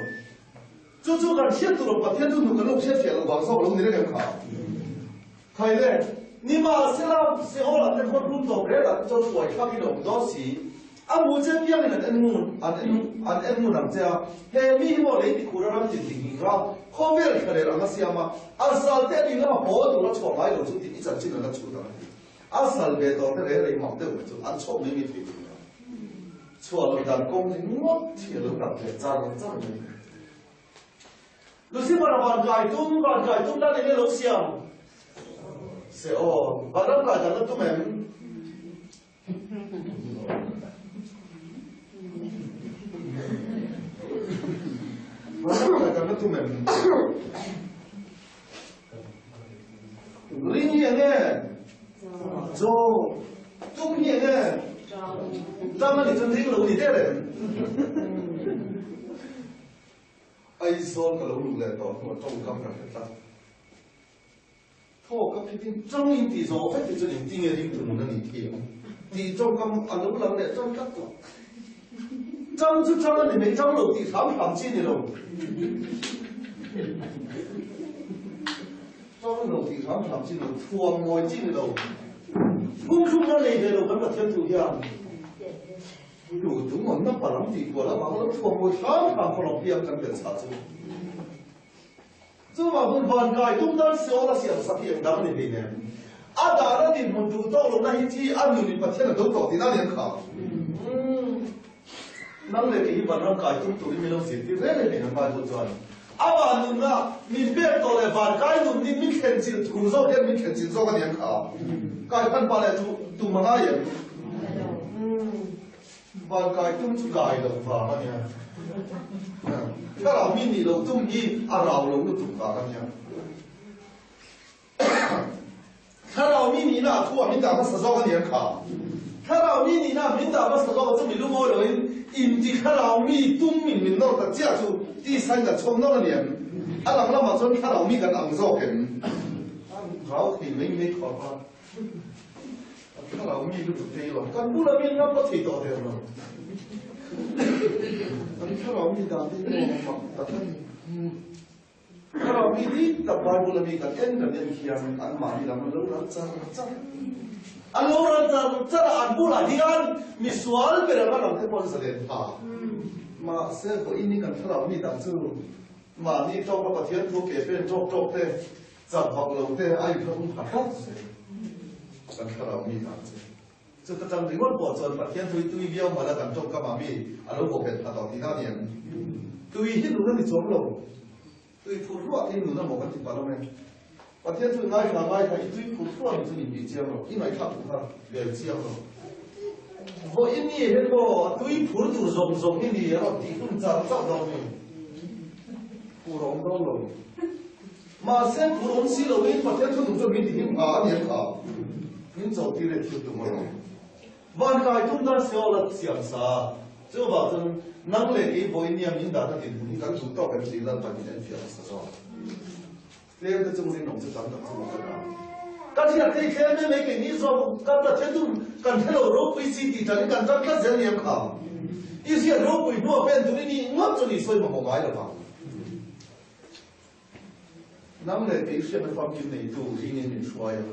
Chu chu kan hriat tur awm Pathian chu hnu kan lo hriat fiah loh vang zawk lo ni reng em kha? Khai le, nimahsela Seolah te khawn rum tawp rel ah te chuan uai thlak in a awm dawn si. A hmu che piang in an en ngun an en an en ngun ang che a, he mi hi maw lei tikhur a ram tin ti nghing ra, khawvel thla rel ang a siam a, a zal te a ding lama haw tur a chhuah ngai lo chu tih i chanchin an la chhut ang a ti. A zal ve tawh te reng reng mak deuh mai chu an chhawk mai mai thei tur a chhuah loh dan kawng ringawt hi a lo dap leh char char mai. Lucifer a van kai tum, van kai tum dan enge lo siam? Se aw, van ram kai dan la tum em? Van ram kai dan la tum em? Ring hi enge? Chaw. Tum hi enge? Ṭam a nih chuan ring lo ni der em? Aizawl ka lo luh leh tawh hnuah tawngkam ka hre tlat. Thaw ka phit in chang in tih zawh vek hi chuan engtin nge ringtu nun a nih thiam tih tawngkam a lo lang leh tan tlat tawh. Chang chu chang a ni mai, chang lo tih hram hram chi a ni lo. Chang lo tih hram hram chi a ni lo, thuam ngawi chi a ni lo. Phungthlukna nei ve lo kan Pathian thu hian. Tu tum awmna palam tih kual avang lo thuam mawi hram hram khaw lo piang kan belh chah chu. Chuvang hun van kai tum tan Seol a siam sak hi eng dang a ni hlei nem. A dahna dinhmun duh tawk lohna hi thi a nun in Pathian a do tawh tihna a ni ang kha. Nang leh kei hi vanram kai tum turin min lo zirtir reng reng hlei ang Bible chuan. Amah nunna min pek tawh leh van kai nun nin min thlen chilh thu zawk hian min thlen chilh zawk a ni ang kha. Kai phan pa leh chu tum a ngai em? Van kai tum chu kai loh vang a nia. Thlarau mi nih loh tum hi a rau lo lutuk vang a nia. Thlarau mi nihna a thu ah min dah hmasa zawk a ni ang kha. Thlarau mi nihna ah min dah hmasa zawk a chu mi lungawi loin inti thlarau mi tum in min nawr ta chiah chu tisa in a chhawm nawr a ni ang. A lang lamah chuan thlarau mi kan ang zawk em? A rau thei mai mai khawp a. A thlarau mi lutuk thei lo. Kan bula mi ngam ka thei tawh der lo. Kan thlarau mi dan te hi maw mak tak a ni. Thlarau mi dik tak Bible a mi kan en kan en hian an mahni lam an lo ral char char. An lo ral char char a, an bulah hian misual ber anga lang te pawh an zalen pha. Mahse vawiin hi kan thlarau mi dang chu mahni tawka Pathian thu ke pen tawk tawk te, chak vak lo te a inthlahrung pha tlat zel. Kan thlarau mi dang chu. Chuta tang ringawt pawh chuan Pathian tui tui viau mala kan tawngkam ah mi a lo bawk bet pha tawh tihna a ni em? Tui hi nun a ni chuang lo. Tui phur hluah hi nun a maw kan ti palh awm e. Pathian chu ngaithla ngaithla i tui phur hluah ni chu nin bih chiang lo, i ngaihthlak tur kha bel chiang lo. Vawiin ni hian maw a tui phur tur zawng zawng hi ni a rawn tih hun char char dawn mi. Phur a awm dawn lo. Mahse, phur awm si loin Pathian thu nung chuan min tihlim pha a ni ang kha. Min cho tir e thil tum alawm. Van kai tum dan Seol a siam sa. Chuvang chuan nang leh kei vawiin nia min dahna dinhmun hi kan duh tawk em tih Lalpan min enfiah hmasa zawk. Tlem te chung rinawm chu tam tak chu ka dah. Ka thiat thei tlem mai mai kei ni zawk kan Pathian chu kan hre lo ropui si tih tanin kan tan tlat zel ni ang kha. I hriat ropui hnua pen turin i ngawt chu ni sawi mamawh ngai lovang. Nang leh kei hriatna famkim neitu ringin min hruai a,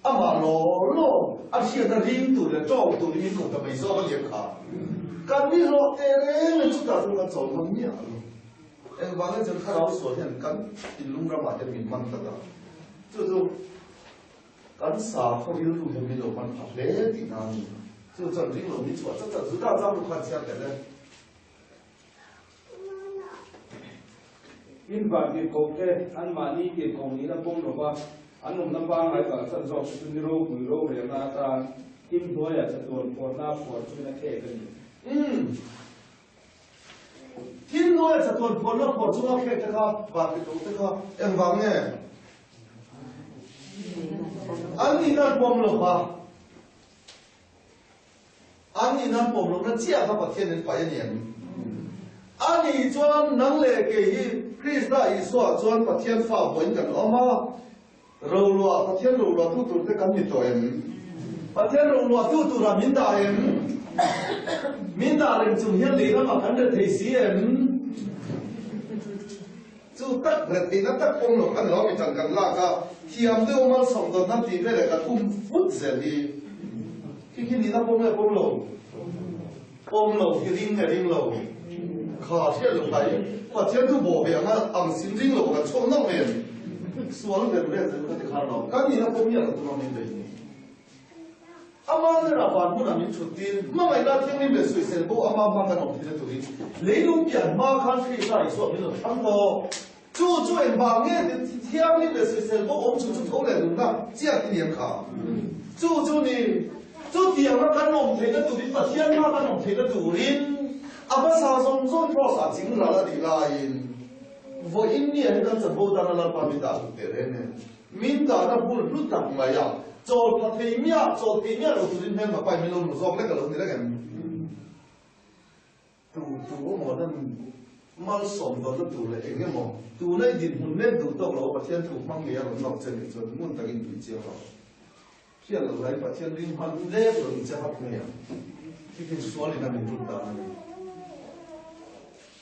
amah law law a hriatna ring tur leh tawng turin min ko ta mai zawk a ni ang kha. Kan mi hlawh teh reng in chutah chuan kan chawl ngam miah lo. Engvangin chuan thlarau sual hian kan thinlung ramah hian min man tlat a, chu chu. Kan sakhaw rilru hian min lo hman pha hle tihna a ni. Chu chuan ring lo min chhuah chat chat Juda chang lu khan chhiar telh e. In vantirhkohte anmahni tirhkoh nihna pawm lova an awmna pangngai kalsan zawk te chu ni ropui rorelna atan thim hnuaiah chatuan phuarna phuar chungin a khek a ni. Umm. Thim hnuaiah chatuan phuarna phuar chunga khek te kha vantirhkohte kha engvang nge? An nihna an pawm lova. An nih nan pawm lohna chiah kha Pathian in paih a ni em? A nih chuan nang leh kei hi Krista Isua chuan Pathian fa vawiin kan awm a, roluah Pathian roluah tu tur te kan ni tawh em? Pathian roluah tu turah min dah em? Min dah reng chung hian lei lamah kan re thei si em? Chu tak retheihna tak pawm lo khan lo mi tan kan lak a, thiam deuh malsawm dawn nan tih veleh kan um vut zel hi. Khi khi nihna pawm nge pawm lo? Pawm lo hi ring nge ring lo? Kha hriat lo hlai Pathian thu bawh ve anga ang sin ring lo kan chhuak nawk nen sual ber vel zel kha ti khan lo kan nihna pawm miah lo tum a min bei ni. Ama hnenah van hmunah min thut tir, hmangaihna thianghlim leh sawisel bo ama hma kan awm thina turin leilung pian hma khan Krista Isua min lo thlang tawh. Chu chu engvang nge ti thianghlim leh sawisel bo awm chhun chu tho leh nunna chiah ti niang kha? Chu chu ni, chutianga kan awm theihna turin Pathian hma kan awm theihna turin a hmasa zawng zawng Kraws ah ching ral a nih laiin vawiin ni ah hian kan chanvo tana Lalpa min dah hlut teh reng e. Min dahna hmun hlu tak mai a, chawl pha thei miah, chawl thei miah lo turin hmel hma pai min lo hmu zawk lek a lo ni reng em? Tu tu emaw nan malsawm dawnna tur leh eng emaw tuna i dinhmun mek duh tawk lo a Pathian thu hmang ngei a rawn nawk che nih chuan ngun takin tui chiang lo. Hriat loh lai Pathian ring hman lek lo in che hap ngei ang. Khi khi sual in a min rut dan a ni.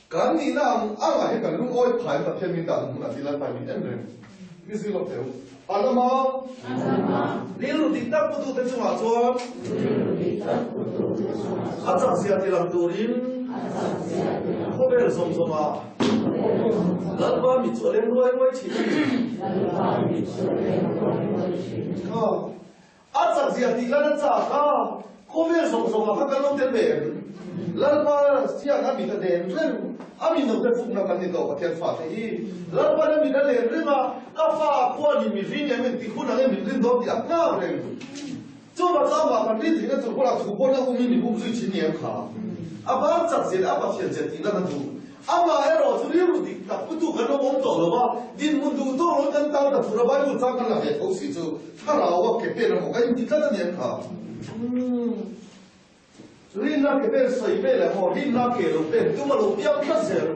Kan nihna ang angah hian kan lungawi phai Pathian min dan hmunah ti Lalpa min en reng. Mi zui lawk teh u. A lama rilru dik tak putute chungah chuan a chakzia ti lang turin khawvel zawng zawngah Lalpa mit chu a leng ruai ruai thin a ni. A chakzia tih lan a chak a, khawvel zawng zawngah kha kan lo tel ve em? Lalpa hian a mit a den reng, a mi note fukna kan ni tawh Pathian fate hi. Lalpa'n a mit a den reng a, ka fa khuanin mi ring em engtik hun ang em min rin dawn tih a nghak reng. Chuvang chu amah kan rin theihna tur pawh thu pawh la umin min um zui thin ni em kha? A ban chak zia leh a Pathian zia tih lan a duh. Amah erawh chu rilru dik tak putu kan lo awm tawh lo va, dinhmun duh tawk lo kan tan ta tura Bible chang kan la ve tho si chu thlarau a ke pen emaw kan inti tlat a ni em kha? Umm. Rinna ke pen sawi vel emaw rinna ke lo pen tum a lo piang tlat zel.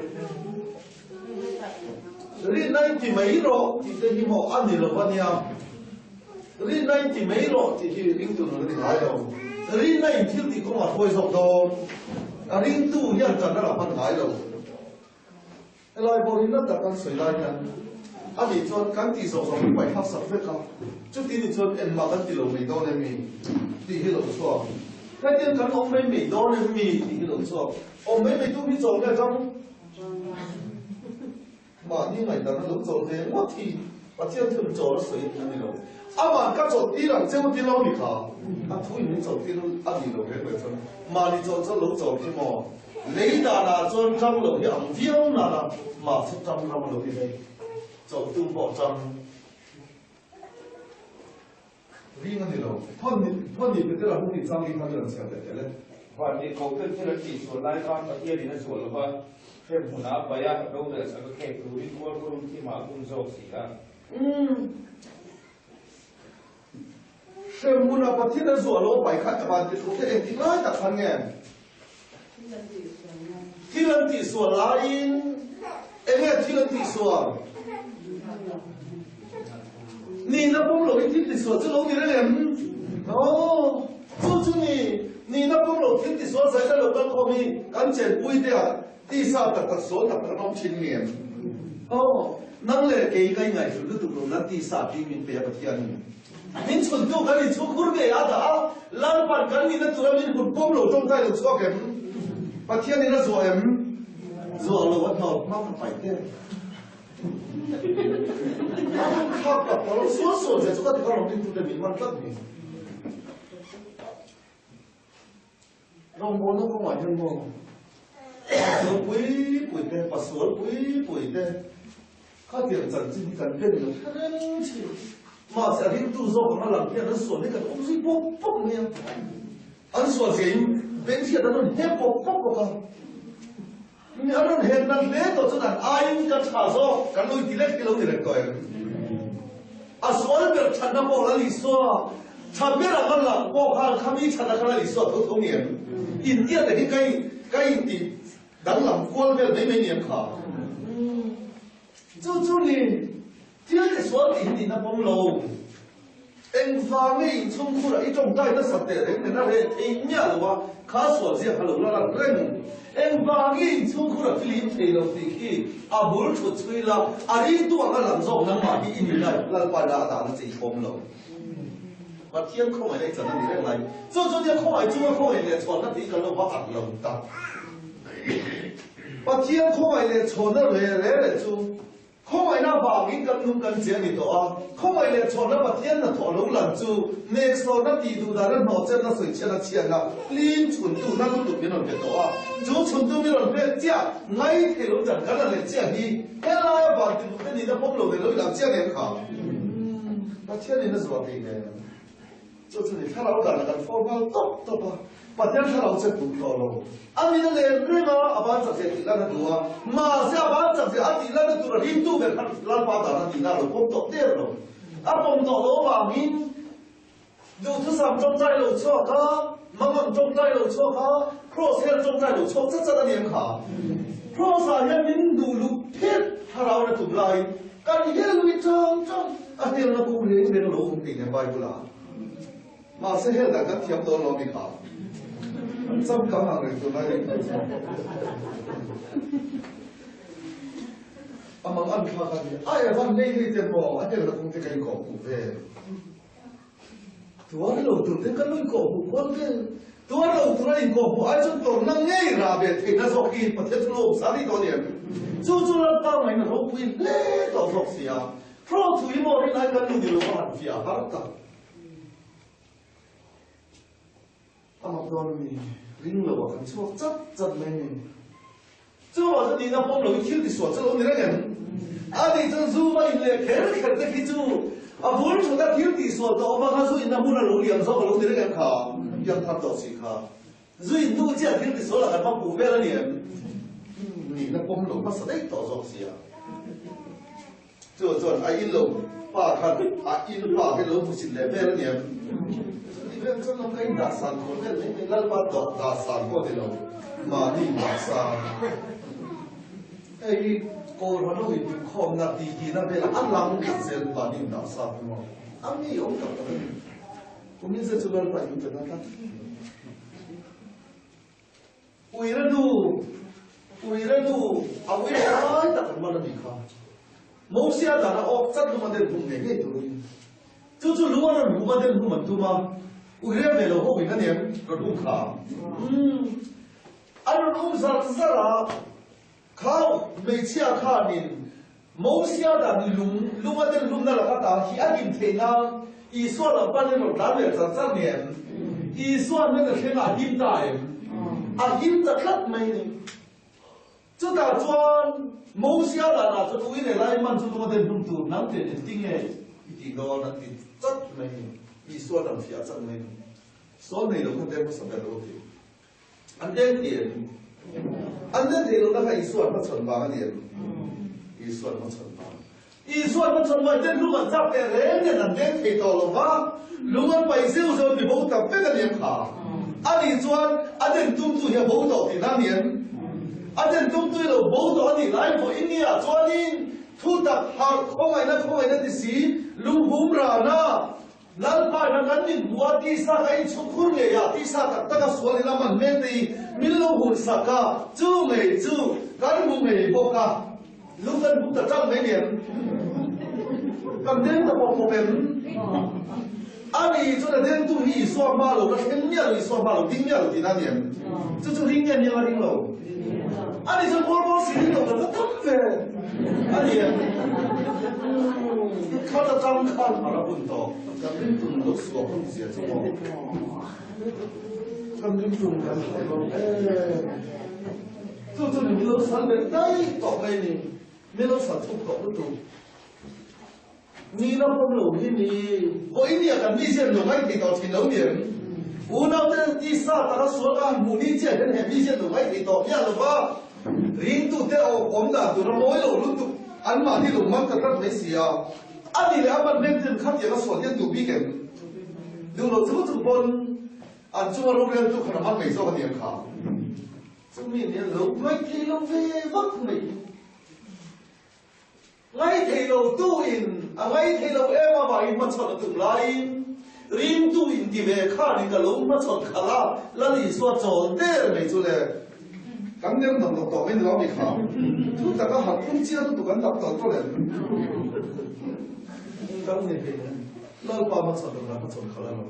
Rinna inti mai rawh tih te hi maw a ni lo va nia. Rinna in ti mai rawh tih hi ringtu nun a ni ngai lo. Rinna in thil tih kawngah hruai zawk dawn. A ringtu hian ṭan a la hman ngai lo. Helai pawh rinna tak kan sawi lai hian a nih chuan kan tih zawh zawh hi paih hak sak vek a, chuti nih chuan engmah kan ti lo mai dawn em mi tih hi lo chhuak. Hetiang kan awm mai mai dawn em mi tih hi lo chhuak. Awm mai mai tu hi chawl nge ṭang? Mahni ngaihdan a lo chawl ve ngawt hi Pathian thun chawl a sawi a ni lo. Amah ka chawlh tir ang cheu ti lo ni kha. A thu in min chawlh tir a nih lo reng reng chuan mahni chawlh chuan lo chawl khi maw? Lei danah chuan ṭang lo hi ang viau nana mahse ṭang ram a lo ni hlei. Chawlh tum pawh ṭang ring a ni lo. Thawn ni thawn ni Petera hung ni chang li khan i rawn chhiar leh tel e. Van leh ko ten thil an tih sual lai khan Pathian in a zuah lo va, hrem hmunah a paih a, rorel sak a khek turin khualkhurum thimah a bun zawk si a. Umm. Hrem hmunah Pathian a zuah lo a paih khan van ti thu te engtik lai tak khan nge? Thil an tih sual laiin enge thil an tih sual? Nihna pawm loin thil ti sual chu lo ni reng em? Aw, chu chu ni, nihna pawm lo thil ti sual zaina lo kal khawm hi kan chenpui te ah tisa tak tak sual tak tak an awm thin nge em? Aw, nang leh kei ka ingaihhlut lutuk lo nan tisa tling min pe a Pathianin. Min chhuntu kan inchhung khur ngei a dah a, Lalpan kan nihna tura min hun pawm lo tawngtai lo chhuak em? Pathianin a zuah em? Zuah lo a hnawt hmang a paih te. A rawn thlak tak tak lo, sual sual zia chu ka ti kha rawn ringtu te min man tlat ni. Rawngbawlna kawngah hian maw pasual pui pui te, pasual pui pui te khatiang chanchin hi kan ben lo hre reng thin. Mahse a ringtu zawk anga lang hian an sual hi kan awm zui pawp pawp mai a. An sual zia in ben hriat an rawn hep pawp pawp bawk a. An rawn hep nat hle tawh chuan an aiin ka tha zawk kan lo inti lek hi lo ni reng tawh em? A sual ber thatna pawh Lal Isua tha ber anga lang pawh khan khami thatna kha Lal Isua tho tho ni em? India te hi ka ka inti danglam kual vel mai mai ni em kha? Chu chu ni Thil ti sual tih hi nihna pawm lo. Engvang nge inchhungkhurah i tawngtai nasat teh reng nen a reh thei miah lo a, kha sual zia kha lo la ran reng. Engvang nge inchhungkhurah thil him thei lo tih khi a bul thut chhui la, a ringtu anga lang zawk nangmah hi i ni lai Lalpa ina a dahna che i pawm lo. Pathian khawngaih a i chan a ni reng lai. Chu chu nia khawngaih chunga khawngaih leh chhuanna tih kan lo va at lo tak. Pathian khawngaih leh chhuanna re re re chu Khawngaihna vangin kan nung kan che a ni tawh a, khawngaih leh chhawnna Pathian hnathawh lo lan chu nehsawhna tih duh dana hnawhchenna sawichhiatna chhiatna hlim chhuntu na lutuk min rawn pe tawh a, chu chhuntu min rawn pek chiah ngai thei lo dan kan la leh chiah hi helaia van ti duhte nihna pawm lo ve lo ila chiang em kha? Pathianin a zuah thei nen. Chu chu ni thlarau dan a kan fawr nghal tawp tawp a, Pathian thlarau che duh tawh lo. A min a len reng a, a ban chak zia tih lan a duh a, mahse a ban chak zia a tih lan na tur a ringtu ber khan Lalpa dan a tihna a lo pawm tawh der lo. A pawm tawh loh avangin duhthusam tawngtai lo chhuak a, mangang tawngtai lo chhuak a, Kraws hian tawngtai lo chhuak chat chat a ni ang kha. Kraws ah hian min duh luh phet thlarau na tum laiin Kan hel lui chang chang a helna kawng reng reng lo awm thei nen Bible ah. Mahse hel dan kan thiam dawn lo mi kha. An changkang ang reng tun lai reng tho chuan. Amang an thla kha ni. A evan nei hei te maw a helna kawng te ka inkawh hmuh ve. Tuar lo tur te ka lo inkawh hmuh kual vel. Tuar lo tur a inkawh hmuh ai chuan tawrhna ngei rah ve theihna zawk hi Pathian chu lo awm sa rih tawh a ni em? Chu chu Lalpa ngaihna ropui hle tawh zawk si a. Thraw thu hi maw rinai kan nu ni lo a han fiah har tak. A mak dawn a ni. Ring lo ah kan chhuak chat chat mai a ni. Chuvang chu nihna pawm lo in thil tisual chu lo ni reng em? A nih chuan zu va in leh kher kher te khi chu a bul thut a thil tihsual tawh avanga zu inna hmun a lo liam zawk a lo ni reng em kha? Piang thar tawh si kha. Zu in hnu chiah thil tisual ah kan va puh vel a ni em? Nihna pawm lo hmasa daih tawh zawk sia. Chu chuan a in lo pa khan a in pa khi lo hmusit leh vel a ni em? Chuti vel chuan lam ka in dah san khawr vel mai mai Lalpa tawh dah san pawh ni lo mahni dah san. Hei hi Kawlhrawn ho in duhkhawmna titi na velah a lang tlat zel mahni in dah san hi maw? A mi awm tak tak a ni. Kumin se chu Lalpa in pe na tlat. Uire nu, uire nu, a uire lai tak an man a nih kha. Mosia dan a awk chat lung a den hum ngei ngei turin. Chu chu lung a rawn hum a den hum an tum a, uire ve lo ho in a nem rawn um kha. Umm, a rawn um zar zar a, kha hmeichhia khanin Mosia dan lung, lung a den hlumna laka ta hi a him theih nan Isua lam panin rawn tlan leh char char ni em? Isua hnen a thleng a him ta em? A him ta tlat mai ni. Chutah chuan Mosia danah chuan ui leh lai man chu lung a den hlum tur nang chen engtin nge i tih dawn an ti chat mai ni. Isua dan fiah chat mai ni. Sawn nei lo khan deng hmasa ber lo ti. An deng thei em? An deng thei lohna kha Isua an hmachhawn vang a ni em? Isua an hmachhawn vang. Isua an hmachhawn vang ten lung an chak teh reng nen an deng thei tawh lo va, lung an paih zeuh zeuh mi bo tak vek a ni em kha? A nih chuan a den tumtu hi a bo tawh tihna a ni em? A den tumtu hi lo bo tawh a nih lai pawhin nia chuanin thutak harh khawngaihna khawngaihna ti si lunghum rana Lalpa ina kan min hmu a, tisa ka inchhung khur ngei a, tisa tak tak a sual ila man hmel te hi min lo hun sak a, chu ngei chu kan hmu ngei bawk a, lu kan hmu ta tang mai ni em? Kan deng ta pawp pawp em? A ni chuan a dengtu hi Isua hma lo la thleng miah lo, Isua hma lo ding miah lo tihna a ni em? Chu chu ring nge nia ring lo? A ni chuan bawr bawr si ring lo. kan va tam ve a ni em? Khat atang khan a ra bun tawh. Kan ringtun lo suah hun zia chu maw? Kan ringtun kan hre lo em? Chu chu min lo sal leh daih tawh mai ni. Min lo sal thuk tawh lutuk. Ni la pawm lo hi ni. Vawiin nia kan mi zian lo ngaithei tawh thin lo ni em? Unaute tisa taka sual ka han hmuh ni chiah hian he mi zian lo ngaithei tawh miah lo va, ringtute awm dan tura mawi lo lutuk anmahni lo man ta tlat mai si a. A ni leh a man hmel ten khatiang a sual hian duh bik em? Duh lo chung chung pawn an chunga roreltu khan a man mai zawk a ni ang kha. Chumi nia lo ngaithei lo ve vak mai. Ngaithei lo tu in a ngaithei lo em avangin hmachhawn a tum laiin ringtu in ti ve khanin ka lo hmachhawn khalh a, Lal Isua chawl der mai chu le. Kan nem dawng dawng tawh mai ni lo ami kha. Thu taka hat phung chiang lutuk an dap tawlh tawlh em? Kan ni thei em? Lalpa hmachhawn lo la hmachhawn khalh a lo.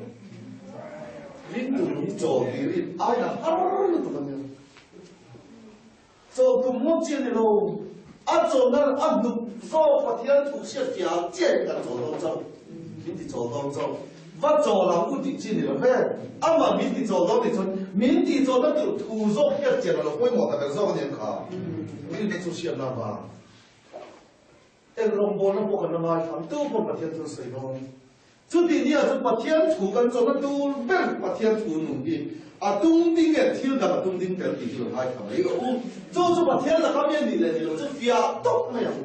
Ringtu hi chawl tirin aina har lutuk an nia. Chaw tum ngawt chi a ni lo. A chawlhna a hnuk zawk Pathian thu hriat fiah chiah hi kan chawl dawn chauh. Min ti chawl dawn chauh. Va chawl ang u tih chi ni lo ve. Amah min ti chawl dawn nih chuan min tih chawlhna tur thu zawk hriat chian a lo pawimawh ta ber zawk a ni ang kha. Rinna chu hriatna vang. Eng rawngbawlna pawh kan la ngaithla ang. Tu pawh Pathian chu an sawi dawn. Chuti nia chu Pathian thu kan chawlhna tur ber Pathian thu nung hi a tung ding nge thil dang a tung ding tel tih hi lo ngaithla mai rawh u. Chu chu Pathian laka mi a nih leh nih loh chu fiah tawp mai ang.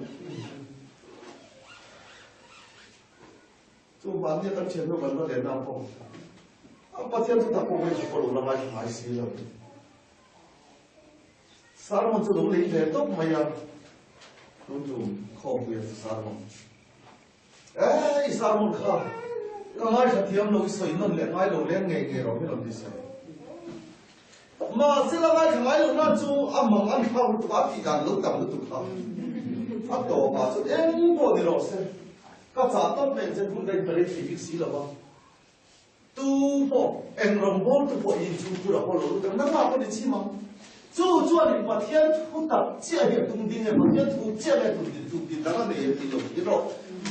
Chu mahnia kan thiannu kan va lehna pawh a Pathian thu tak pawh ngaithla pawh lo la ngaithla ngai si lo. Sermon chu lo lei ve tawp mai a, tun tum khawmpuia chu sermon. Ei sermon kha ka ngaithla thiam lo i sawi nawn leh ngai lo leng ngei ngei rawh min rawn ti sawi. Mahse la ngaithla ngai lo nan chu a mang an thlak lutuk a, a tih dan lo tam lutuk kha. A tawpah chuan eng pawh ni rawh se, ka chah tawp mai ang che hun ka inpe rei thei bik si lo va. Tu pawh, eng rawngbâwl tu pawh in chu tur a haw lo lut ang, nangmah pawh ni chim ang. Chu chuan in Pathian thu tak chiah hi a tum ding e, Pathian thu chiah nge tum din tum din dang a nei em tih lo ti rawh.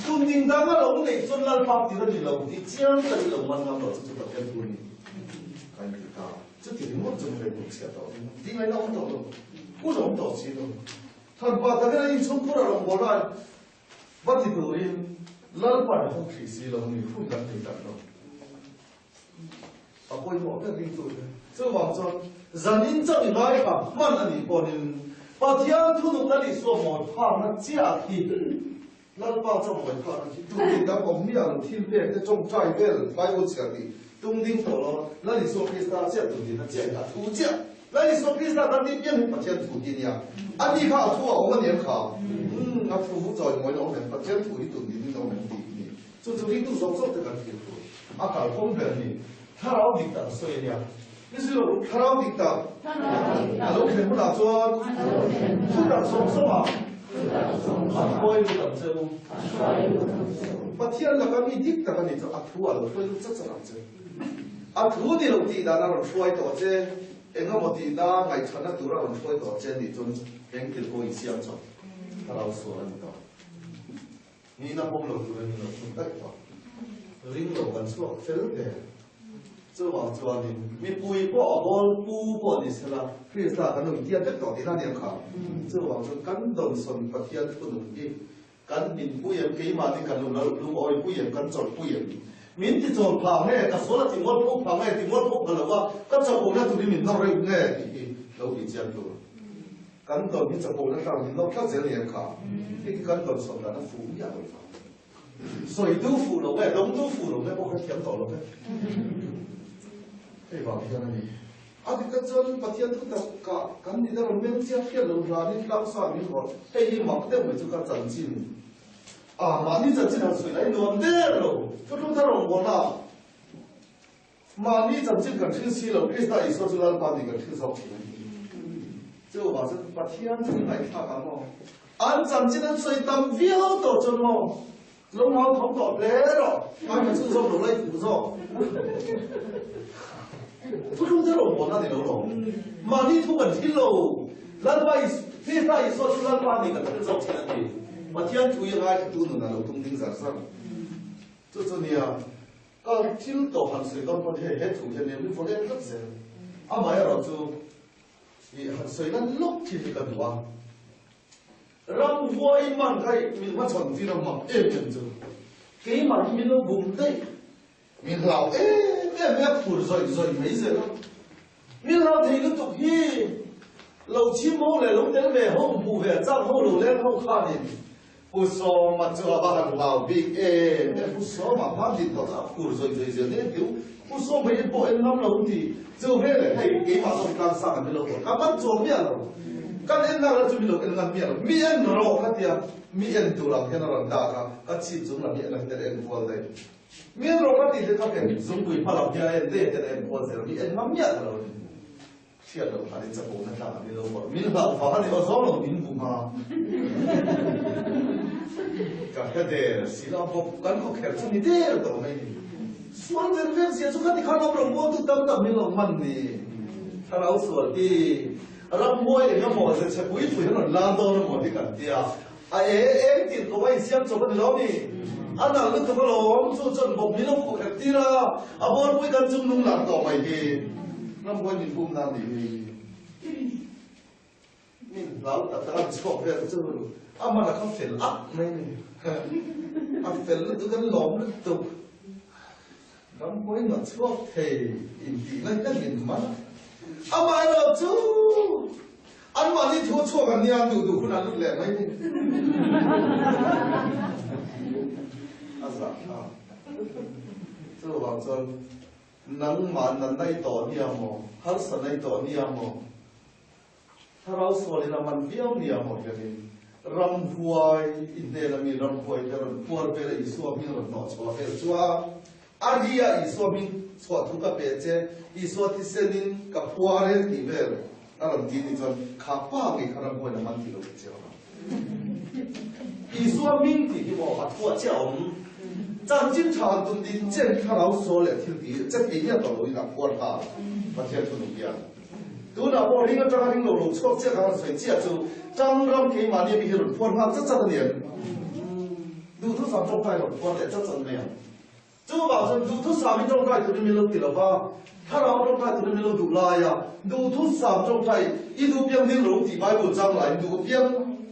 Tum ding dang a lo neih chuan Lalpa tir a ni lo tih chiang tak i lo man ngam lo chu chu Pathian thu a ni. Ka inti ta. Chuti ringawt chu ka inhmuh chhiah tawh ding a, tih ngaihna awm tawh lo, hun a awm tawh si lo. Thanpa takin a inchhungkhur a rawngbâwl a, Va ti turin Lalpan a hawng hrih si lo ni hun kan nei tak lo. A pawimawh ber ringtu te. Chuvang chuan zanin chauh i ngaithla hman a nih pawhin Pathian thunuk Lal Isua mawi phakna chiah khi Lalpa chauh mawi phakna khi tum ding dang awm miah lo thil pek te tawngtai vel Bible chhiar tih tum ding tawh lo Lal Isua Krista chiah tum dinna chiah hi a thu chiah. Lal Isua Krista kan tih piang hi Pathian thu ti nia. A ni kha a thu a awm a ni ang kha. Umm, a thu chawi mawi a awm em? Pathian thu hi tun dinin a awm em tih hi ni. Chu chu ringtu zawk zawk te kan thlir tur. A kalkawng ber ni. Thlarau dik tak a sawi a nia. Ni si lo, thlarau dik tak a lo thlen hunah chuan thu tak zawk zawk ah a hruai lut ang che u. Pathian laka mi dik tak a nih chuan a thu a lo hruai lut chat chat ang che. A thu ni lo tih dan a rawn hruai tawh che, eng emaw tih na ngaihchhanna tur a rawn hruai tawh che nih chuan eng thil pawh insiam chawp thlarau sual a ni tawh. Nihna pawm lo tur a ni lo thung daih tawh. Ring lo kan chhuak fel hle. Chuvang chuanin mipui pawh a bawl pu pawh ni sela Krista kan lo intiat vek tawh tihna a ni ang kha. Chuvang chuan kan dawnsawn Pathian thunun hi Kan min pui em, keimahni kan lo lungawi pui em, kan chawlh pui em? Min ti chawl phah nge, ka sual a ti mual pho phah nge, ti mual pho pha lo a, ka chawpona turin min nawr reuh nge tih hi lo bih chiang tur. Kan tawn hi chawpona tlang min nawr tlat zel ni em kha? Hei hi kan tawn sawn dan a fuh miah lo vang. Sawitu fuh lo nge, dawngtu fuh lo nge pawh ka thiam tawh lo ve. Hei vang hian a ni. A dik tak chuan Pathian thu tak kah kan ni ta rawn meng chiang hriat lo hlanin tlangsa min rawlh. Hei hi mak deuh mai chu ka chanchin a mahni chanchin han sawi lai nuam der lo. Thuthlung thar rawn bawn a, mahni chanchin kan hrilh si lo, Krista Isua chu Lalpa nih kan hrilh zawk thin a ni. Chuvang chuan Pathian chu ngaihthlak ang maw? An chanchin an sawi tam viau tawh chuan maw? Lo ngau thawm tawh hle rawh, ngai ka chhun zawk lo lai thu zawk. Thuthlung te rawn bawn a ni lo lo. Mahni thu kan thil lo. Lalpa is Krista Isua chu Lalpa a ni kan hre zawk thin a ti. Pathian thu hi ngaithlatu nun a lo tum ding zar zar. Chu chu nia, ka thil tawh han sawi dawn pawn hei he thu hian min vaw let tlat zel. Amaherawhchu i han sawi lan lawk thin hi ka duh a. Ramhuai man kha i min hmachhawn tir a mak em em chu. Keimah hi min lo bum daih. Min hlau em em mai a phur zawih zawih mai zel a. Min hlau thei lutuk hi lo chim ho leh lo tel ve ho hmuh ve chak ho lo leng ho khanin Pu Sawma chu a va han hlau bik em em. Pu Sawma hma din tawh chu a phur zawih zawih zel hle tiu. Pu Sawma hi pawh en ngam lo ti chu ve leh hei keimah zawk hi tlang sang an ni lo tawh ka man chuang miah lo. Kan en nak la chu mi lo en ngam miah lo. Mi en rawh ka tia mi en tur ang hian a rawn dak a, ka chhip chung lam hi en ang hian a en kual daih. Mi en rawh ka tih te kha ken zungpui hma lam hian a en daih a hian a en kual zel a, mi en ngam miah ta lo a ni. Hriat loh khan i chapawhna tlak a ni lo bawk. Min hlauh vang a ni aw zawng lo min bum a. Ka hre der si lo bawk kan khaw kher chu ni der tawh mai ni. Sual ver ver zia chu khati khan awm lo mual tu tam tak min lo hman ni. Thlarau sual hi ramhuai eng emaw ze chhe pui pui an rawn lan dawn emaw hi kan tia. A e eng tir ko a insiam chawp a ni lo mi. A nalh lutuk alawm chu chuan bawk min lo khaw kher tir a, a bawlpui kan chung nung lang tawh mai hi. Ramhuai min bum nan nih hi. Min hlau tak tak an chhuak vel chu a man a kha fel ak mai ni. A fel lutuk an lawm lutuk. Ramhuai na chhuak thei intih na hian min man a. Amaherawh chu anmahni thu chhuak an nia an duh duh hun an lut leh mai ni. A zahthlak. Chuvang chuan nangmah natna i tawh nia maw, harsatna i tawh nia maw, Thlarau sualin a man viau nia maw hianin ramhuai i hnena mi ramhuai te rawn puar vel a Isua hming rawn hnawh chhuah vel chuan a ri a Isua hming chhuah thu ka pe che Isua thisenin ka phuar e tih vel a rawn ti ni chuan kha pa ngei kha ramhuaiin a man tih lo ti chiang ang. Isua hming tih hi maw a thuah chiah a awm chanchin tha han tum din chen thlarau sual leh thil tih che thei hian tawh loin a phuar nghal Pathian thunung hian. Tunah pawh ring atanga ring lo lo chhuak chiah ka rawn sawi chiah chu Tang ram keimahni ami hi rawn phuar nghal chat chat a ni em? Duhthusam tawngtai rawn phuar leh chat chat mai ang. Chuvang chuan duhthusam hi tawngtai turin min lo ti lo va, thlarau tawngtai turin min lo duh lai a, duhthusam tawngtai i duh piang ding lo tih Bible chang laiin duh piang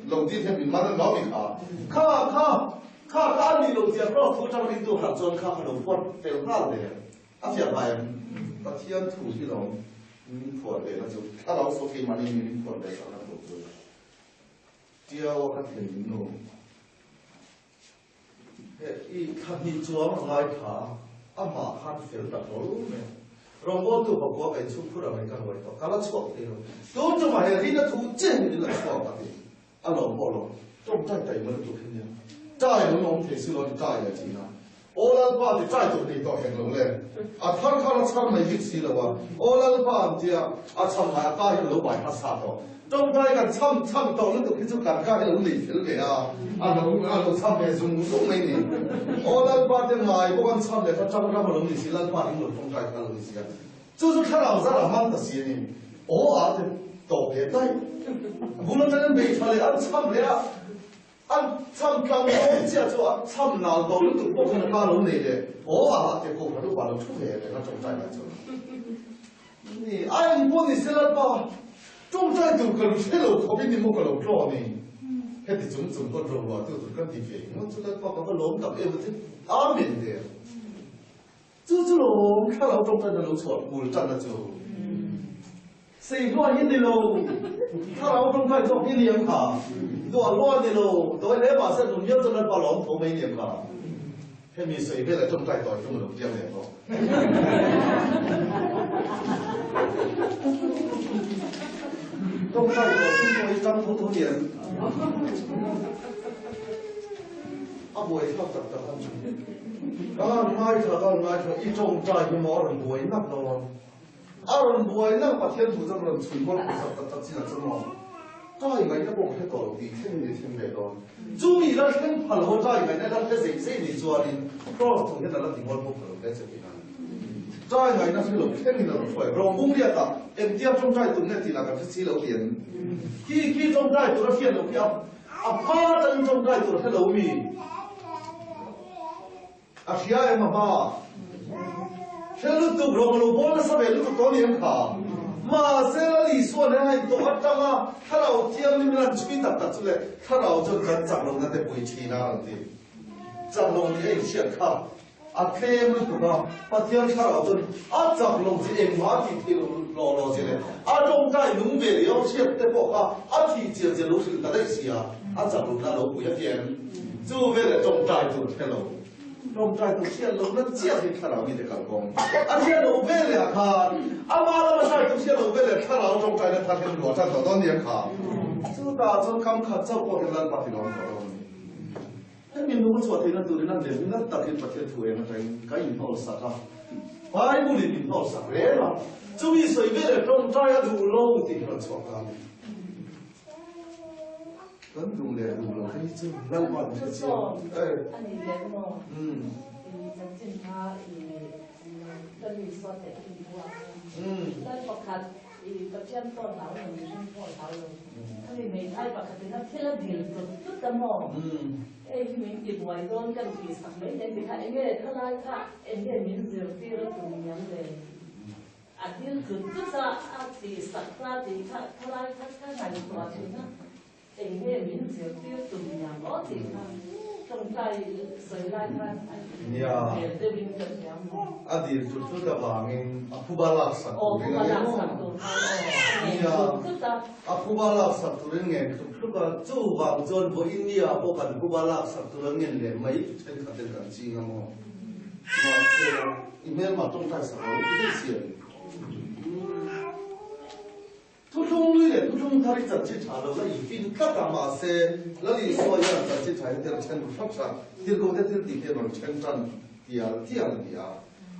lo tih hian min man a nuam i kha. Kha kha kha kha a nih loh zia cross thu atanga ringtu harh chuan kha kha lo phuar fel nghal ve. A fiah ngai em? Pathian thu hi lo min phuar ve na chu thlarau saw keimahni mi min phuar ve sak na tur chu Tiau a ka thlen in nu he i thla hnih chuang a ngai tha a amah khan fel ta hlawl mai a rawngbawltu pakua ka inchhung phur ang in ka ruai tawh ka la chhuak thei lo tun tumah he rina thu chen hi min la chhuak a ti a lawm pawh lo tawngtai tai mai lutuk hi nia tai lo awm thei si lo ni tai leh thin a Aw Lalpa ti tai tur nei tawh hek lo le a thar thar a chhar mai bik si lo a Aw Lalpa an tia a chham ngai a ka hi lo bai hmasa tawh tawngtai kan chham chham tawh lutuk hi chu kan ka hi lo nei fel ve a a lo a lo chham ve zung zung mai ni Aw Lalpa te ngai bawk an chham leh kha tang ram a lo ni si Lalpa ring lo tawngtai kha lo ni si a Chu chu thlarau zar a hmang ta si a ni. Aw a ti tawp leh daih. A bul atangin bei tha leh an chham leh a, an chham tlang dawn chiah chu a chham nal tawh lutuk pawh khan a ka lo nei leh. Aw a ti pawh khan upa lo thu ve reng a tawngtai lai chuan. Ni, a eng pawh ni se Lalpa, tawngtai tur ka lo hre lo khawp in ni maw ka lo tlaw ni. Heti chung chung pawn roruah tu tur kan ti ve ngawt chu Lalpa ka va lawm tak em a ti. Amen der. Chu chu lawm thlarau tawngtaina lo chhuah bul tanna chu sei hluah hi ni lo, thlarau tawngtai zawk hi ni ang kha, duah hluah ni lo, tawi hle mahse nun miau chuan Lalpa lawm tho mai ni ang kha. Hemi sawi velah tawngtai tawi tum a lo piang leh bawk. Tawngtai tawi tum pawh hi tang tho tho ni ang. A buaithlak tak tak a ni. Ka han ngaithla ka han ngaithla i tawngtai hi maw a rawn buai nak lo a. A rawn buai nak Pathian thu chuan rawn chhui kual pawh sak tak tak chinah chuan maw tai ngaihna pawh ka hre tawh lo tih thleng in i thleng leh dawn. Chumi la thleng phal ho tai ngaihna la hre zei zei ni chuanin Cross thu hian a la ti mual pawh phal lo hle che tih a ni. Ṭai ngaihna hre lo thlengin a rawn hruai. Rawng bung liakah engtia ṭawngṭai tur nge tih lah kan hre si lo tih an khi khi ṭawngṭai tur a hriat loh khi a a hma atangin ṭawngṭai tur a hre lo mi? A hria em a hma? Hre lutuk rawng a lo bawl nasa ve lutuk tawh a ni em kha? Mahse Lal Isua nen a intawh atanga Thlarau Thianghlim lan chhui tak tak chu le Thlarau chuan kan chak lohna te pui thin a rawn ti. Chak lo tih a inhriat kha a tlem lutuk a, Pathian Thlarau chuan a chak lo chi engmah a tih theih loh lawh lawh che leh a tawngtai nung ve leh a hriat te pawh kha a thih chian chian lo hrilh ta daih sia, a chak lohna a lo pui a ti em? Chu veleh tawngtai tur hre lo, tawngtai tur hriat lohna chiah hi Thlarau mite kalkawng a hriat loh veleh ah khan amah lama hrai tur hriat loh veleh Thlarau tawngtaina thar hian ruah tan tawh dawn nia kha. Chutah chuan kam khat chauh pawh hian Lalpa ti lawm tawh dawn a ni. Hemi nung a chhuah theihna turin a lem ngat takin Pathian thu eng atangin ka inhnawl sak a, Bible in min hnawl sak reng a, chumi sawi vel leh tawngtai a duh lo tih hi rawn chhuak ta a ni. Kan duh leh duh lo te hi chu Lalpa min hre chiang. A ni leh maw? I chanchin kha i ka mi saw teh i buak a. Lal pakhat i Pathian pawh hlau lo, mihring pawh hlau lo. Khami hmeithai pakhatin a thil a dil tlut tlut a maw? Hei hi min ti buai dawn kan tih sak mai nen tikha enge thalai kha enge min zirtir a tum niang le? A dil tlut tlut a, a tih sak ta tih kha thalai kha ka ngaihtuah thin a. Enge min zirtir tum niang aw tih kha tawngtai sawi lai khan a hmel deuhin ka hria maw? A dil tlut tlut avangin a phuba lak sak turin a ngen maw? Nia, a phuba lak sak turin ngen tlut tlut a, chuvang chuan vawiin nia pawh kan phuba lak sak tur a ngen leh mai chu thenkhat ten kan ching a maw? Mahse, i hmelmah tawngtai sak lo i ti daih si a ni. Thuthlung nui leh thuthlung thar hi chanchin tha lo la infin tlat a, mahse Lal Isua hian chanchin tha hi tel then ru hrap hrap, tirhkoh te thil tih hian rawn then tan tial tial a ni a.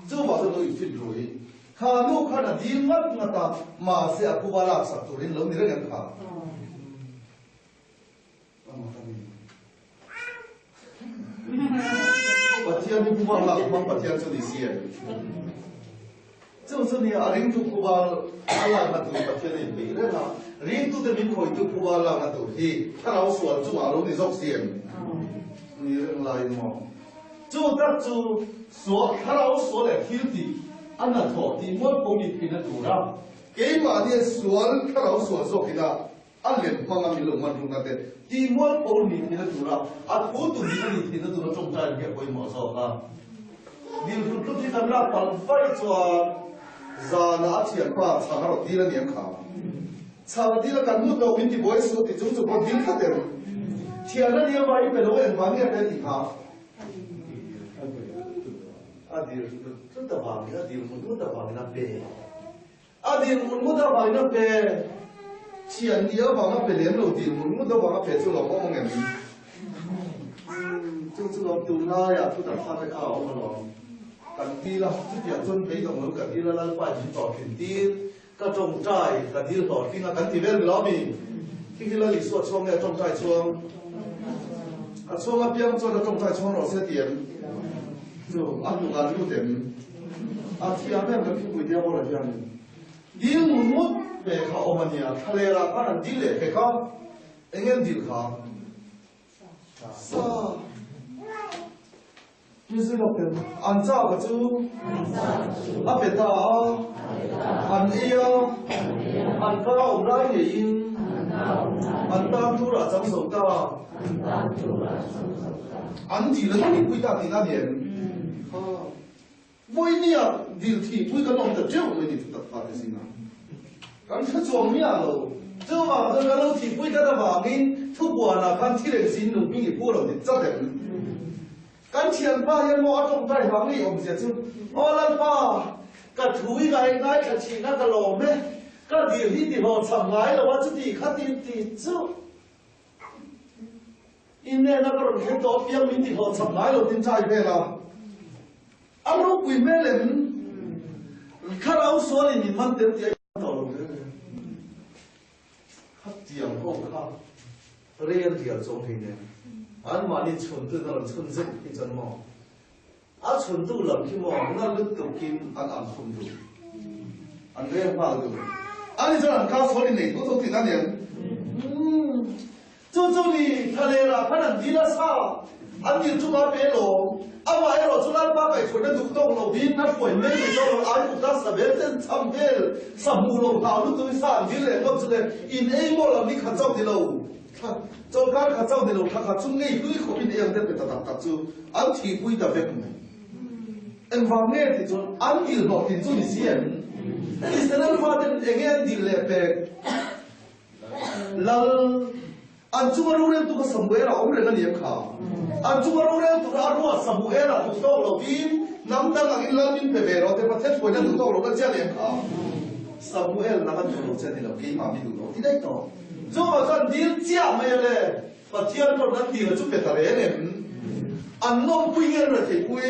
Chuvang chuan lo infin rui. Kha nu khan a dil ngat ngat a, mahse a phuba laksak turin lo ni reng em kha? Pathian hi phuba lak hmang Pathian chu ni si em? Chu chu nia a ringtu phuba a lakna tur Pathian a inpeih reng a, ringtute min khawitu phuba lakna tur hi thlarau sual chungah a lo ni zawk si em? Ni reng laiin maw? Chu tak chu sual thlarau sual leh thil tih a hnathawh tih mualpho ni theihna tura keimahnia sual thlarau sual zawkina A lem hmanga min lo man rukna te tih mualpho ni theihna tura a thu tu nih a nih theihna tura tawngtai hi a pawimawh zawk a. Dil hlut hlut hi kan lak palh vaih chuan zana a thianpa chhang a rawn dil a ni ang kha. Chhang a dil a kan mut lo min ti buai suh ti chung chu pawh dil tlat em. Thian a nia vai pe lo engvang nge pe ti kha. A dil hlut hlut avangin a dil hlut hlut avangin a pe. A dil ngut ngut avangin a pe. Thian ni avang a pe lem lo, dil ngut ngut avang a pe chu lawm awm ang em? Umm, chu chu lawm tunlaiah thu tak fate kha a awm alawm. Kan dil a, chutiang chuan beidawng lo kan dil a, Lalpa in min hlawhtlin tir, ka tawngtai, ka dil hlawhtling a kan ti vel milo ami? Khi khi Lal Isua chhuang nge a tawngtai chuang? A chhuang apiang chuan a tawngtai chhuang rawh se ti em? Chu, a hnukah lut em? A thiam em kan thupui diabol ah hianin dil ngut ngut ve kha awm a nia, thlalel ah khan an dil leh pek a, eng nge an dil kha? Sa. Music of them. An cha ka chu a pe ta a, an ei a, an ka awm lai ngeiin an tan tur ah chang zo ta. An dil an thihpui ta tihna a ni em? Ha. Vawinia dil thihpui kan awm ta teuh mai ni thutak fate zingah. Kan hre chuang miah lo. Chuvang chuan kan lo thihpui tlat avangin thubuanah khan thi reng siin nung hming i pu lo ti chat em? Kan thianpa hian maw a tawngtai vang ngei awmzia chu, Aw Lalpa, ka thu i ngai ngaithla thin a ka lawm e, ka dil hi ti hlawhchham ngai lo a chuti kha ti ti chu. I nena ka rawn thleng tawh apiang min ti hlawhchham ngai lo tin chai vel a. A ropui hmel em? Thlarau sual in min man tel tih a in tawh lo reng reng. Khatiang ho kha rel rial chawng hei nen. Anmahni chhuntu in a rawn chhun zeuh hi chuan maw? A chhuntu lam khi maw na lutukin an ang khum duh. An rel nghal duh. Ani chuan an kar sawn in nei tho tho tih na nen. Chu chu ni thlaler ah khan an dil a sa. An dil chu ma pe lawm. Amaherawh chu Lalpa kaihhruaina duh tawk lo in a hruai mai mai dawn lo. Ai kut a sa vel chen cham vel sa hmuh lo hlau lutuk in sa an dil leh ngawt chu le in ei maw lam hi khat chauh ni lo. Thla chawlhkar khat chauh ni lo thla khat chu ngei hlui khawp in ei ang te pe ta tak tak chu an thihpui ta vek mai. Engvang nge tih chuan an dil hlawh tih chu ni si em? Israel faten enge an dil leh pek? Lal, an chunga roreltu kha Samuela awm reng a ni em kha? An chunga roreltu kha a ruat Samuela duh tawk lovin hnam dang angin Lal min pe ve rawh te Pathian hruaina duh tawk lo ka chiah leh em kha? Samuel nang an duh lo che a ni lo, keimah mi duh lo ti daih tawh. Chuvang chuan dil chiah mai a le, Pathian pawh nan dil chu pe ta reng em? An lawmpui nge an retheihpui?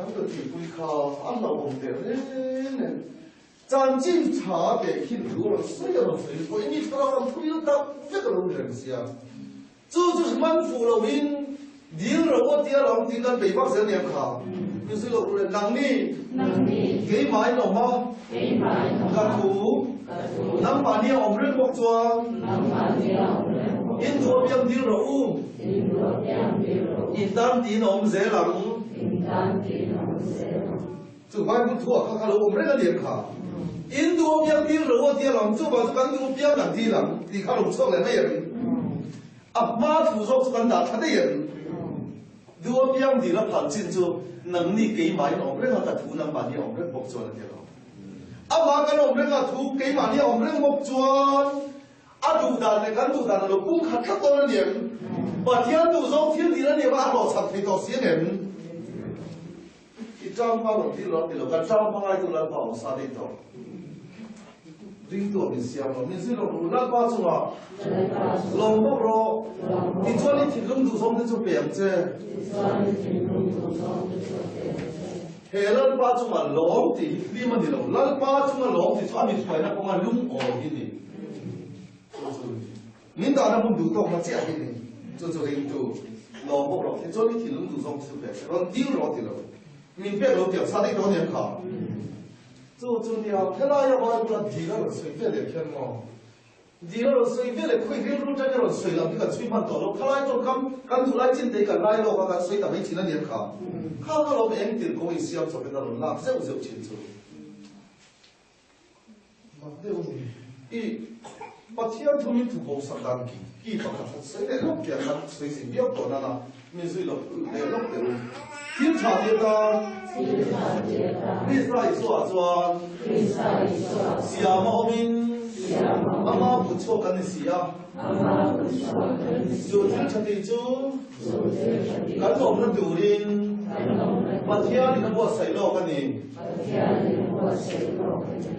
An retheihpui kha an hlauhawm teh reng em? Chanchin tha teh khin thu a rawn sawi a rawn sawi pawhin i thlarau lam thu il tak vek a lo ni reng sia. Chu chu hman fuh loin dil ro aw tia lo ang tiin kan bei vak zel nia kha. Min zui loh rule nangni keimah in awm a, ka thu nangmahni a awm reng bawk chuan in duh apiang dil rawh u, in tan tiin a awm zel ang. Chu Bible thu ah kha kha lo awm reng a lian kha. In duh apiang dil ro a tia lam, chuvang chu kan duh apiang kan dil ang tih kha lo chhuak leh mai em? A hma thu zawk chu kan dah tha daih em? Duh apiang dil a phal chin chu nangni keimah in awm reng a, ka thu nangmahni a awm reng bawk chuan a tia lo. Amah kan awm reng a, thu keimahni a awm reng bawk chuan a duh dan leh kan duh dan a lo pum khat tlat dawn a ni em? Pathian duh zawng thil dil a ni em a, a hlawhchham thei tawh si a ni em? I tang hma rawn dil lo ti lo, kan tang hma ngaitu Lalpa awm sa daih tawh. Ringtu ah min siam lo, min zui lo ru Lalpa chungah lawm bawk rawh. Tichuan i thinlung duhzawm te chu pe ang che. He Lalpa chungah lawm tih hi hlim a ni lo, Lalpa chunga lawm tih chu a mithruaina kawnga lungawi hi ni. Chu chu Min dahna hmun duh tawkna chiah hi ni. Chu chu ringtu lawm bawk rawh. Tichuan i thinlung duh zawng chu pek rawn dil rawh ti lo. Min pek lo tiang sa daih dawn em kha? Chu chu nia, helaia Bible-a dil a rawn sawi ve leh khian maw? Dil a rawn sawi ve leh khawi rilru tang i rawn sawi lam hi kan chhui hman tawh lo. Khalai tawngkam kan duh lai chin te hi kan lai lawk a, kan sawi ta mai thin a ni em kha? Kha kha lawm eng tir kawng insiam chawpin a rawn lak zeuh zeuh thin chu. Mak deuh a ni. I Pathian thu min thu bo sak dan ki ki pakhat han sawi leh lawk teh kan sawi zin viau tawh nana min zui loh leh lawk teh u. Thil tha tir tan Krista Isua chuan siam a awmin ama kut chhuak kan ni si a. Chu thil tha tih chu kan awmna turin Pathianin a buatsaih lawk a ni.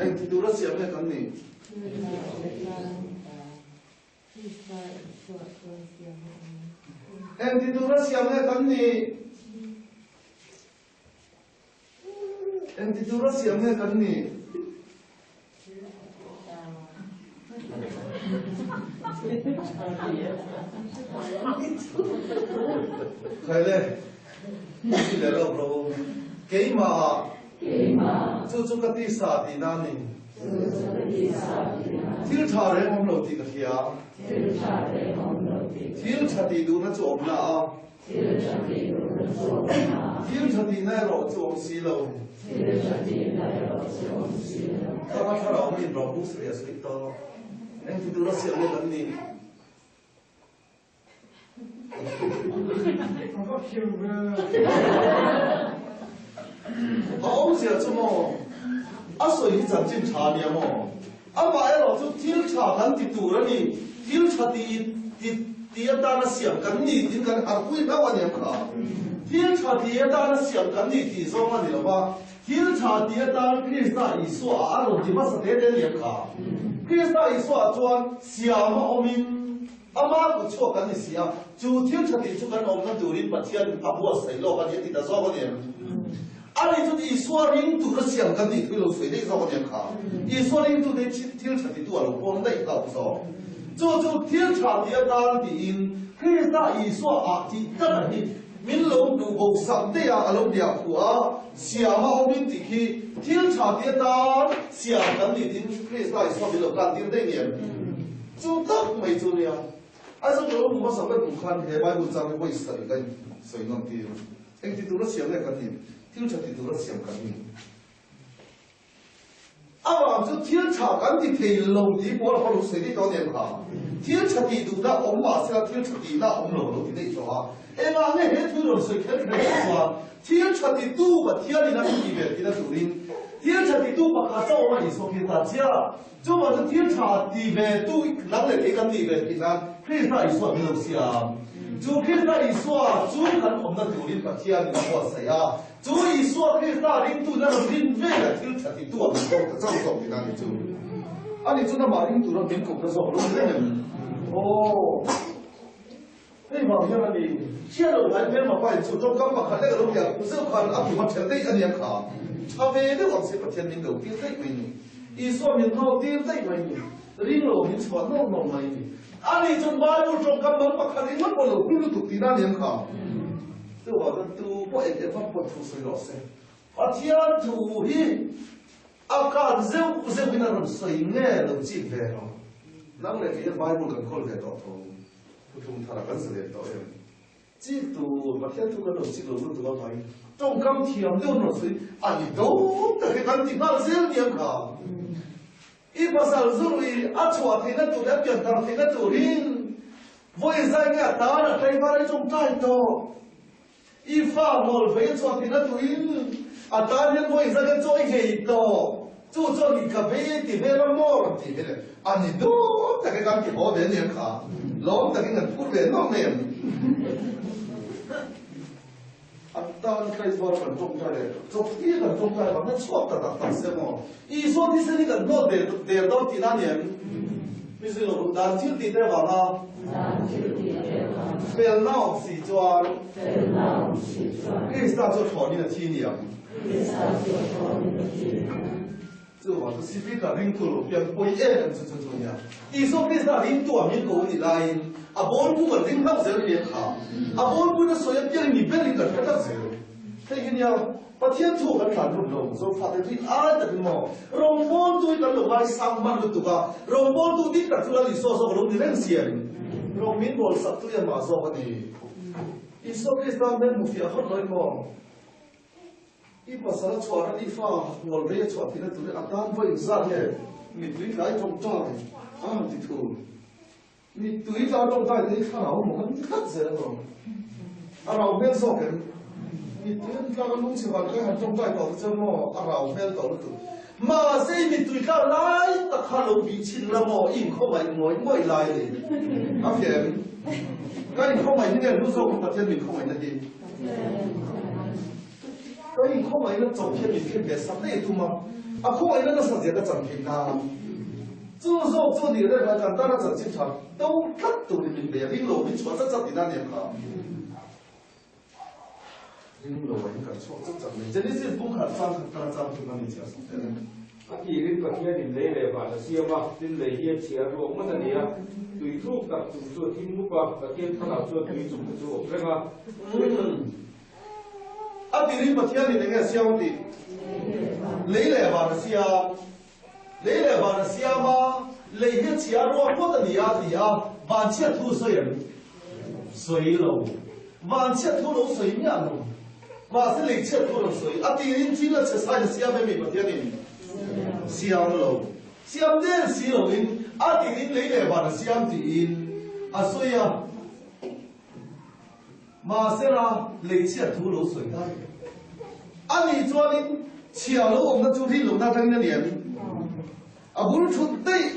Engti tura siam nge kan nih? Engti tura siam nge kan nih? Engti tura siam nge kan nih? Khai le, ti leh lawk rawh u. Keimah ah chu chu ka tisa tihna a ni. Thil tha reng awm lo tih ka hria. Thil tha tih duhna chu awmna a. Thil tha tih duhna chu awm na. Thil tha tihna erawh chu awm si lo. Thil tha tihna erawh chu awm si lo. Ka va thlarau mi in rawng buk sawi a sawi tawh. Eng ti tura siam nge kan nih? A va khiu ve. A awmzia chu maw? A sawi hi chanchin tha a nia maw? Amah erawh chu thil tha kan ti tur a ni, thil tha ti ti ti atana siam kan ni tiin kan harhpui hlauh a ni ang kha. Thil tha ti atana siam kan ni tih zawng a ni lo va, thil tha ti atan Krista Isua ah a rawn ti hmasa te te a ni ang kha. Krista Isua ah chuan siam a awmin ama kut chhuak kan ni si a, chu thil tha tih chu kan awmna turin Pathian a buatsaih lawk a ni a ti ta zawk a ni em? Ani chu Isua ring tura siam kan nih thu i lo sawi daih zawk aniang kha. Isua ringtute hi thil tha titu a lo pawng daih hlauh zawk. Chu chu thil tha ti atan tiin Krista Isua ah tih tak a hi. Min lo hnuh bo sak daih a, a lo biak khuh a, siam a awmin tih khi thil tha ti atan siam kan ni tiin Krista Isua min lo tlan tir daih ni em? Chu tak mai chu nia. Aizawl ka lo hmu hmasa ber kum khan he Bible chang hi vawi sarih ka in sawi ngam tir. Engti tura siam nge kan ni? Thil tha ti tura siam kan ni. Amah chu thil tha kan ti thei lo tih pawl a lo sawi daih tawh nen kha. Thil tha tih duhna awm mah sela thil tha tihna awm lo lo ti daih tawh a. Engah nge he thil rawn sawi kher kher loh chuan thil tha titu Pathianin a ti ve tina turin thil tha titu pakhat chauh awm a Isua Krista chiah. Chuvang chu thil tha ti ve tu nang leh kei kan nih ve tih nan Krista Isua min lo siam. Chu Krista Isua chu kan awmna turin Pathianin a buatsaih a. Chu Isua Krista ringtu na rawn rin vel a thil tha titu a min kawk ta chauh zawk tihna a ni chu. Ani chu namah ring tura min kawkna zawk lo ni reng em? Aw. Hei vang hian a ni. Hriat loh ngai hmel mapa in chu tawngkam pakhat lek a lo biak zeuh khan a tum a ṭhelh daih a nia kha. Ṭha ve deuh ang se Pathian min lo tir daih mai ni. Isua min hnawl tir daih mai ni. Ring lo min chhuah nawk nawk mai ni. Ani chuan Bible tawngkam dang pakhat ringawt pawh lo hlu lutuk tihna a ni ang kha. Chuvang chuan tu pawh eng eng vak pawh thu sawi rawh se. Pathian thu hi a kan zeuh zeuhin a rawn sawi nge lo chik ve rawh. Nang leh kei hian Bible kan kawl ve tawh tho. Thuthlung thar a kan zalen tawh em? Chik tur Pathian thu kan lo chik lo lutuk avangin tawngkam thiam deuh an rawn sawi a ni dawn tak hi kan ti nghal zel niang kha. I pasal zurui a chhuah theihna tur leh a pian thar theihna turin vawi zai nge a tan a tlei var a tawngtai tawh. I fa mawl vei a chhuah theihna turin a tan hian vawi zai nge chaw i nghei tawh. Chu chuan i ka vei ti vel a maw rawn ti vel e. A ni dawn tak e kan ti haw ve aniang kha. Lawm takin kan phur ve nawk mai em. An tan tlaihvar kan tawngtai leh chawptir kan tawngtai vang hian chhuak ta tak tak se maw? Isua thisen hi kan hnawt ve der dawn tihna a ni em? Mi zui lo duh dan thil tih te vanga felna awm si chuan Krista chu thlawnin a thi ni ang. Chuvang chu Sipita ringtu lo pian pawi em em chu chu chu nia. Isua Krista ringtu a min ko ni laiin a bawlpu kan ring hlauh zel hi a kha. A bawlpu na sawi apiang mi berin kan hre tlat zel. Hei hi nia Pathian thu kan tlan rum lo Zofate tui ai takin maw rawngbawltu hi kan lo ngaisang hman lutuk a, rawngbawltu dik tak chu Lal Isua zawk a lo ni reng siam. Rawng min bawl sak tu hi amah zawk a ni. Isua Krista hmel hmu fiah hawt lo in maw. I pasal a chhuah ran i fa ngawl vei a chhuah theihna turin a tan vawi inzat nge mittui tlai tawngtai a han ti thul. Mittui tlai tawngtai te hi thlarau maw kan ti tlat zel alawm. A rau hmel zawk em? Mittui an tlak a lungchhe van kai han tawngtai tawh te chuan maw a rau hmel tawh lutuk. Mahse i mittui tlak lai tak kha lo bih chhin la maw i inkhawngaih ngawih ngawih lai a ni. A fiah em? Ka inkhawngaih hi nge hlu zawk in Pathian min khawngaihna hi? Ka inkhawngaihna chawp hian min khen ve sak daih tum a, a khawngaihna nasa zia ka chan theih nan. Chu zawk chu nih reng a kan tana chanchin tha to tlat turin min bei a, ring lo min chhuah chat chat tihna a ni ang kha. Ring lo ah hian kan chhuak chat chat mai. Genesis bung khat chang khat tana chang thum a ni chiah sak tel e. A tirin Pathianin lei leh van a siam a, tin lei hi a chhia ruak ngawt a ni a. Tui thuk tak chung chu a thim mup a, Pathian thlarau chuan tui chung te chu a awp reng a. A tirin Pathianin enge a siam tih? Lei leh van a siam. Lei leh van a siam a, lei hi a chhia ruak ngawt a ni a ti a, van chhiat thu sawi em? Sawi lo. Van chhiat thu lo sawi miah lo. Mahse lei chhiat thu rawn sawi. A tirin thil a chhe sain a siam em i Pathianin? Siam lo. Siam der si loin a tirin lei leh van a siam tiin a sawi a. Mahsela, lei chhiat thu lo sawi ta rih. A nih chuanin chhia lo awmna chu rin lohna atangin a ni em? A bul thut daih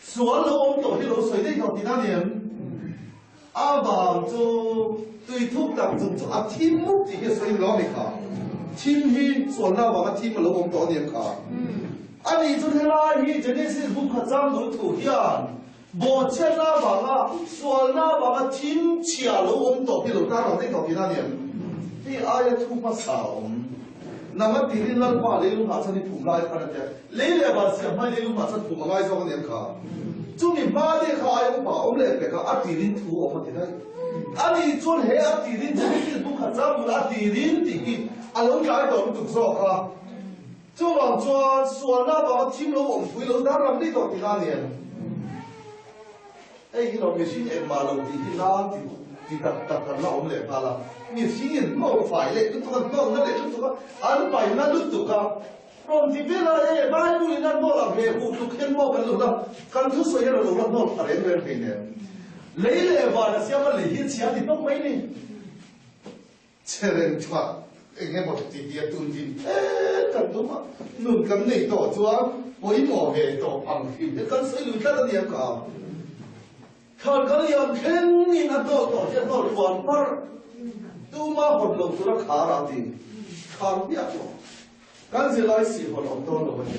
sual lo awm tawh hi lo sawi daih tawh tihna a ni em? A vang chu tui thuk tak chung chu a thim mup tih hi a sawi lo a ni kha. Thim hi sualna avanga thim a lo awm tawh a ni em kha? A nih chuan helai hi Genesis buk khat chang dul thu hian Bawhchhiatna avanga sualna avanga thim chhia lo awm tawh hi lo tar ang daih tawh tihna a ni em? Hei aia thu hmasa a awm. Nang a tirin Lalpa lei lungah chuan i phum lai khan a tia. Lei leh van siam hmai lei lungah chuan phum a ngai zawk a ni em kha? Chumi hma te kha ai upa awm leh pek a, a tirin thu awm a ti daih. Ani chuan he a tirin Genesis bu khat chang tur a tirin tih hi a lo tlai tawh lutuk zawk a. Chuvang chuan sualna avanga thim lo awm pui lo dar lam daih tawh tih a ni em? Hei hi lo mihring engmah lo tih hi nan ti ti tak tak kan la awm leh nghal a. Mihringin hnawk fai leh lutuk a, hnawkna leh lutuk a, an paihna lutuk a. Rawn ti vel a, e, Bible in a hnawl ang he huh tluk hian maw kan lo la, kan thusawi hian a lo la hnawl pha reng reng thei nen. Lei leh van a siam a, lei hi a chhia ti hnawk mai ni. Chhe reng tha eng emaw ti hi a tun din phet kan tum a, nun kan nei tawh chuan pawimawh ve tawh ang hrim hi kan sawi lui tlat a nia ka. Thlan kan liam thleng in a hnawl tawh hi a hnawl tluan parh. Tuma hawn lo tura khar a ti khar hmiah tawh. Kan zirlai sihhawn awm dawn lo a ni.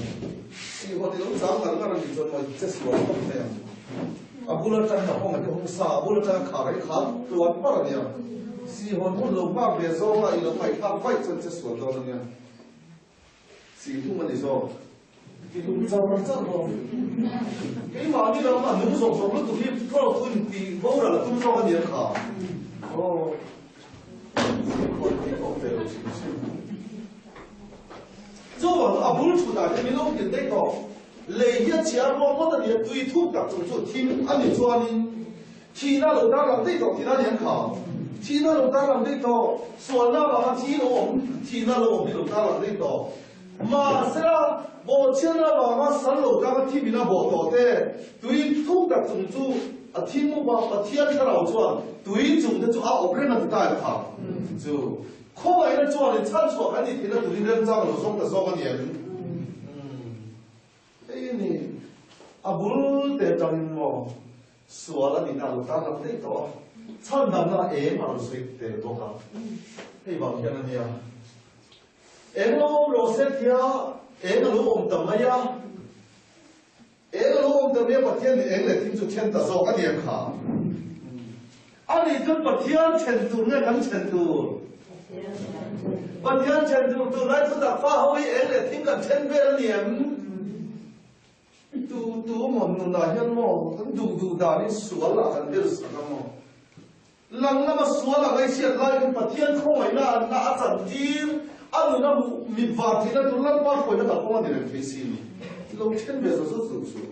Sihhawn i lo chang ngar ngar a nih chuan mawi che sual khawp mai ang. A bul atang a hawng a hi hawng sa, a bul atang a khar a hi khar tluan parh a nia. Sihhawn hun lo nghak ve zawnga i lo ngaihthlak vaih chuan che sual dawn a nia. Sihhlum a ni zawk. Tihlum char char dawn. Keimahni lam a nung zawk zawk lutuk hi thawk hun tih boral a tum zawk a nia kha. Aw. Sihhawn tih awm ve lo hrim hrim. Chuvang chu a bul thutah hian min lo hrilh daih tawh. Lei hi a chhiar rual ngawt a nia, tui thuk tak chung chu thim a ni chuanin thihna lo tarlang daih tawh tihna a ni ang kha. Thihna lo tarlang daih tawh, sualna avanga thi lo awm, thihna lo awm hi lo tarlang daih tawh. Mahsela, bawhchhiatna avanga sal lo tanga thi min a bawh tawh te, tui thuk tak chung chu a thi mup a, Pathian thlarau chuan tui chung te chu a awp reng a ti ta em kha? Chu khawngaihna chuan in chhanchhuah kan nih theihna turin remchang a lo zawng ta zawk a ni em? Hei a ni, a bul te atangin maw sual a nihna a lo tarlang daih tawh a, chhandamna eng a rawn sawi tel bawk a, hei vang hian a nia. Eng lo awm rawh se tia eng a lo awm ta mai a, eng a lo awm ta mai a Pathian nih eng leh thim chu then ta zawk a ni ang kha. A nih chuan Pathian then tur nge kan then tur? Pathian then tur tunlai chu tak fa ho hi eng leh thim kan then vel a ni em? Tu tu maw nunah hian maw kan duh duh danin sual ah kan vel sak a maw? Lang lama sual a ngaihhriat laiin Pathian khawngaihna an na a chantir, a nun a hmuh mit var theihna tur Lalpa hruaina kalkawng a ni reng thei si lo. Lo then ve zawt zawt duh suh.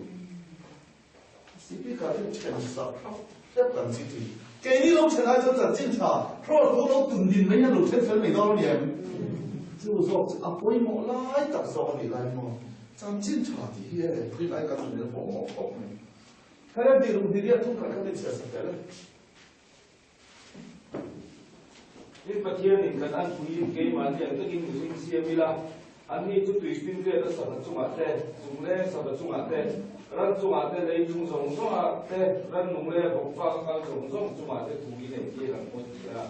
Speaker hi then sak hrap hrep kan chi thin. Keini lo then ai chuan chanchin tha thlawr thu lo tun din mai hian lo then fel mai dawn a ni em? Chu zawk chu a pawimawh lai tak zawk a nih lai maw? Chanchin tha tih hi e pui lai kan nun in a pawhmawh khawp mai. Kharia tih ruh hnih riat thum khat kha min chhiar sak teh le. Tin, Pathianin kan anpuiin keimahni ang takin mihring siam ila, anni chu tuipin riat a sava chungah te, chungleng sava chungah te, ran chungah te, lei chung zawng zawngah te, rannung leh bawkfak a kal zawng zawng chungah te thu i neih tir ang aw ti a.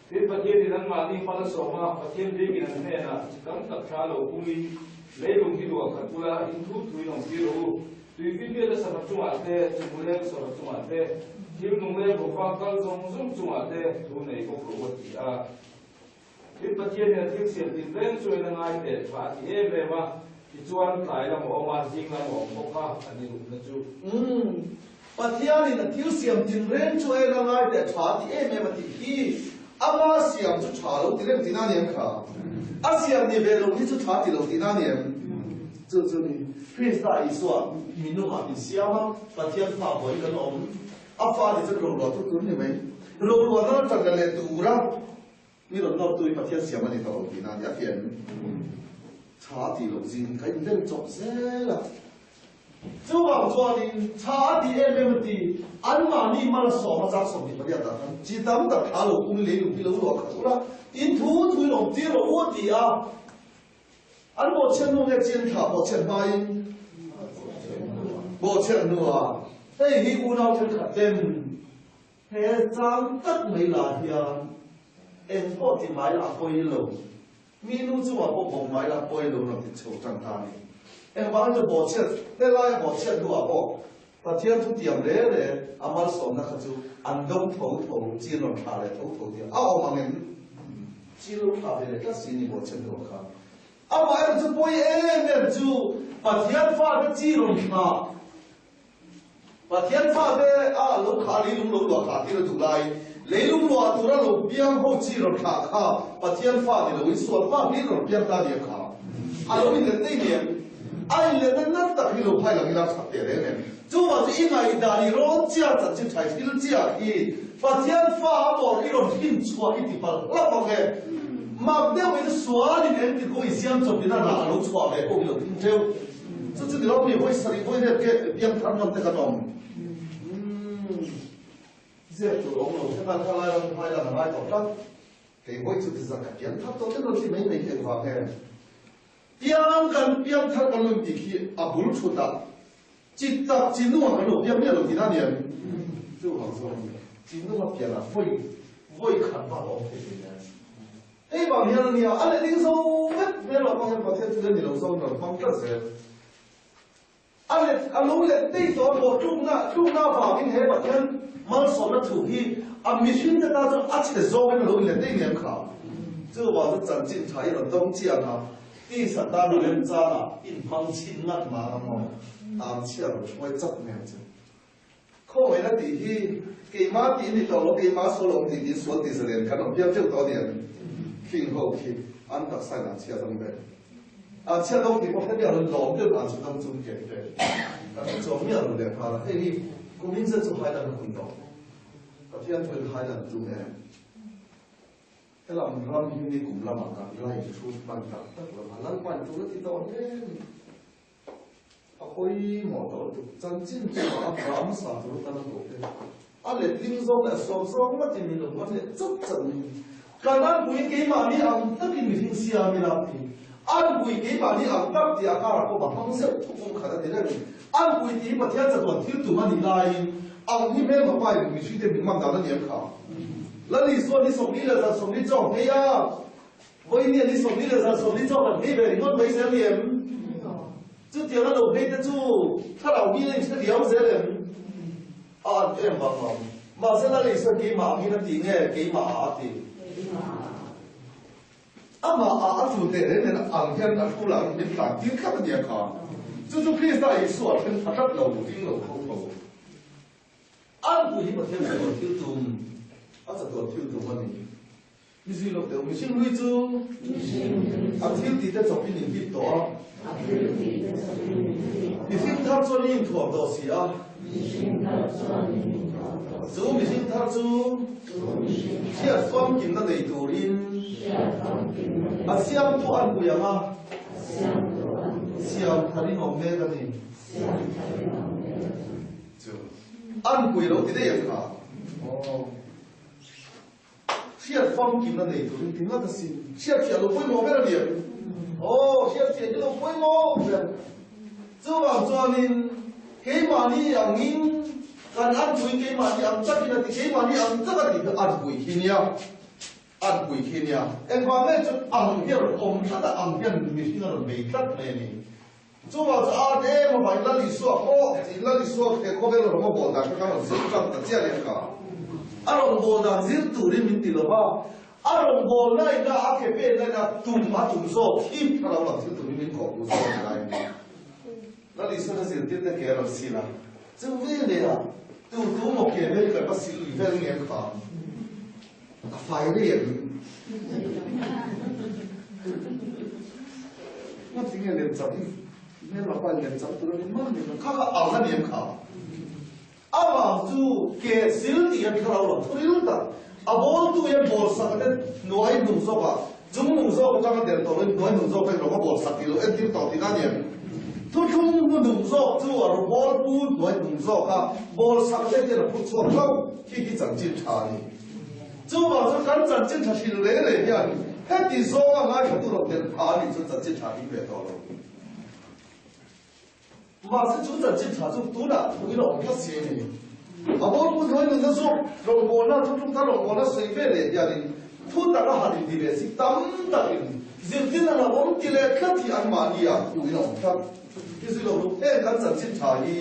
Tin, Pathianin anmahni hman a sawm a, Pathian biakin an hnenah chi tam tak thla lo pungin, Leilung hi luah khat ula, in thu thuin awm tir rawh u. Tuipin biala sava chungah te, chunguleng sava chungah te, thil nungleng bawkvang kal zawng zawng chungah te thu nei bawk rawh u a ti a. Tin, Pathianin a thil siam tin reng chu en a ngai teh tha a ti em em a, tichuan tlai lam a awm a, zing lam a awm bawk a, a ni rukna chu. Umm, Pathianin a thil siam tin reng chu en a ngai teh tha a ti em em a tih hi ama siam chu tha lo ti reng tihna a ni em kha? A siam ni ve lo hi chu tha ti lo tihna a ni em? Chu chu ni, Krista Isua minungah min siam a, Pathian fa vawi kan awm. A fa ni chuan roruah tu tur ni mai. Roruah nana ṭan leh tura Mi rawn nawrtu hi Pathian siam a ni tawh lo tihna a ni a fian tha tih loh zing ka inven chawp zel a. Chuvang chuanin tha a ti em em a ti, anmahni mal sawm a chak 28 ah khan chi tam tak thla lo pung lei lung hi lo luah khat ula, in thu thu in awm tir rawh u a ti a. An bawhchhiat hnu nge chian thla bawhchhiat hmain bawhchhiat hnuah hei hi unau thenkhat ten He chang tak mai lah hian eng pawh ti mai lah pawi lo, mi nu chungah pawh bawk mai lah pawi lo rawn ti chho tan ta a ni. Engvangin chu bawhchhiat, helaia bawhchhiat hnuah pawh Pathian thu tiam re re a malsawmna kha chu an dawng tho tho, chin rawn thlah leh tho tho tih a awm ang em? Chin lo thlah ve leh tlat si ni bawhchhiat hnuah khan. Amaherawhchu pawi em em chu Pathian fate chi rawn thlah. Pathian fate a lo khah leilung lo luah khah tir a duh lai, leilung luah tura lo piang ho chi rawn thlah kha Pathian fa ni loin sual fa hlir rawn piang ta nia kha a lo inlet daih nia. A inletna nat tak hi lo phai lang ila that teh reng em. Chuvang chu i ngaihdan i rawn chiar chanchin thai thil chiah hi Pathian fa a mawr i rawn hlim chhuah i ti palh hlauh ang e. Mak deuhin sualin engtin pawh i siam chawpin a rah a lo chhuah ve pawh i lo thing teuh. Chu chu nilo mi vawi sarih vawi riat ke piang thar nawn te kan awm. Umm zep tur awm lo heta kha lai ram hmai lan a ngai tawh tlat. Kei vawi chu ti zan ka piang thar tawh te rawn ti mai mai hi engvang nge? Piang kan piang thar kan lo intih khi a bul thut ah chi tak chi nung ah kan lo piang miah lo tihna aniang. Chuvang chuan chi nung a pian ah vawi vawi khat bak a awm thei thei nen. Hei vang hian a nia, a letling zo vek hmel ah pawh hian Pathian chu ni lo zo in rawn hmang tlat zel. A let, a lo let daih tawh a, pawh tlukna, tlukna vangin he Pathian malsawmna thu hi a mihring te tan chuan a chhe zawngin a lo inlet daih nen kha. Chuvang chu chanchin tha i rawn dawng chiang a, tisa tan a remchangah inhmang chhin ngat mah ang maw? Tan chhia rawn hruai chak nen che. Khawngaihna tih hi keimah tih a ni tawh lo, keimah sual awm tih tiin sual tih zalen kan awm piang teuh tawh a ni ang. Khing ho khi an taksa in an chhiat ang ve. An chhiat dawng tih pawh hre miah lo in lawm deuh an chhiat dawng chung ke ve. Kan hre chuang miah lo leh nghal a, hei hi kumin zet chu hailan a hun tawh. Pathian thuin hailan tum em? Helam ram hi nikum lamah kan la inchhut hman tak tak lo va, Lalpa in tul a ti tawh hle a ni. A pawimawh tawh lutuk. Chanchin chu a ram sa tur atan a duh te. A letling zawk leh a suak zawk ngatin min lo hman leh chat chat mai. Kan anpui keimahni ang takin mihring siam ila ti. Anpui keimahni ang tak tih a karah pawh a hmang zeuh thupum khat a ti reng. Anpui tih hi Pathian chatuan thil tum a nih laiin ang hi hmelma pa in mihring te min hman dan a ni ang kha. Lal Isua ni 40 chaw nghei a. Vawinia ni 41 chaw kan nghei ve ringawt mai zel ni em? Chutiang a lo nghei te chu thlarau mi a inhre riau zel em? A an em vang lo. Mahse Lal Isua keimah angin a ti nge keimah ah a ti? Amah ah a tul teh reng nen ang hian a thu lah min tlan tir tlat a nia kha. Chu chu Krista Isua a then pha tlat lo, ding lo tho tho. An pui hi Pathian chatuan thil tum, a chatuan thil tum a ni. Mi zui lo teh u, mihring hlui chu a thil tih te chawpin in hip tawh a. Mihring thar chuan i inthuam tawh si a. Chu mihring thar chu hriat famkimna nei turin a siamtu an pui ang a, siam tharin awm mek a ni. Chu an pui lo ti daih ang kha. Aw. Hriat famkimna nei turin ti ngat asin. Hriat fiah lo pawimawh ber a ni ang. Aw, hriat fiah hi lo pawimawh ber. Chuvang chuanin keimahni angin kan an pui keimahni ang takin a ti, keimahni ang tak a ti kha an pui khi nia. An pui khi nia. Engvang nge chu ang hi a rawn awm tlat a, ang hian mihring a rawn bei tlat mai a ni. Chuvang chu art em avangin Lal Isua pawh tiin Lal Isua he khawvel a rawn a bawl dan kha kan rawn zir tan ta chiah leh kha. A rawn bawl dan zir turin min ti lova, a rawn bawl na ina a ke pen na ina tum a tum zawk hi thlarau lam thil tumin min kawh duh zawk a ni lai a ni. Lal Isuan a zirtir te ke a rawn sil a, chu veleh ah tu tu maw ke vel hi kan va sil lui vel nge kha a fai rei em? Nga ti nge lem chang i hmel a pa lem chang tur a ni man ni kha kha ang a ni em kha amah chu ke sil tih hian thlarau lam thuril tak a bawl tu hian bawl sak te hnuai hnung zawk ah chung nung zawk atanga der tawh loin hnuai hnung zawk te rawng a bawl sak tih lo entir tawh tihna a ni em thuthlung hnu hnung zawk chu a ru bawl pu hnuai hnung zawk a bawl sak te hian a phur chhuak hlauh khi khi chanchin tha a ni. Chuvang chu kan chanchin tha hrilh reng reng hian heti zawnga ngaithla tur awm tel pha a nih chuan chanchin tha ding ve tawh lo. Mahse chu chanchin tha chu tunah thuin a awm tlat si a ni. A bawlpu hnuai nunna zawk rawngbawlna thuthlung thar rawngbawlna sawi ve leh hianin thu tak a han inti ve si tam takin zirtirna lo awm ti leh tlat hi anmahni ah thuin a awm tlat. Hi zui lo luh heng kan chanchin tha hi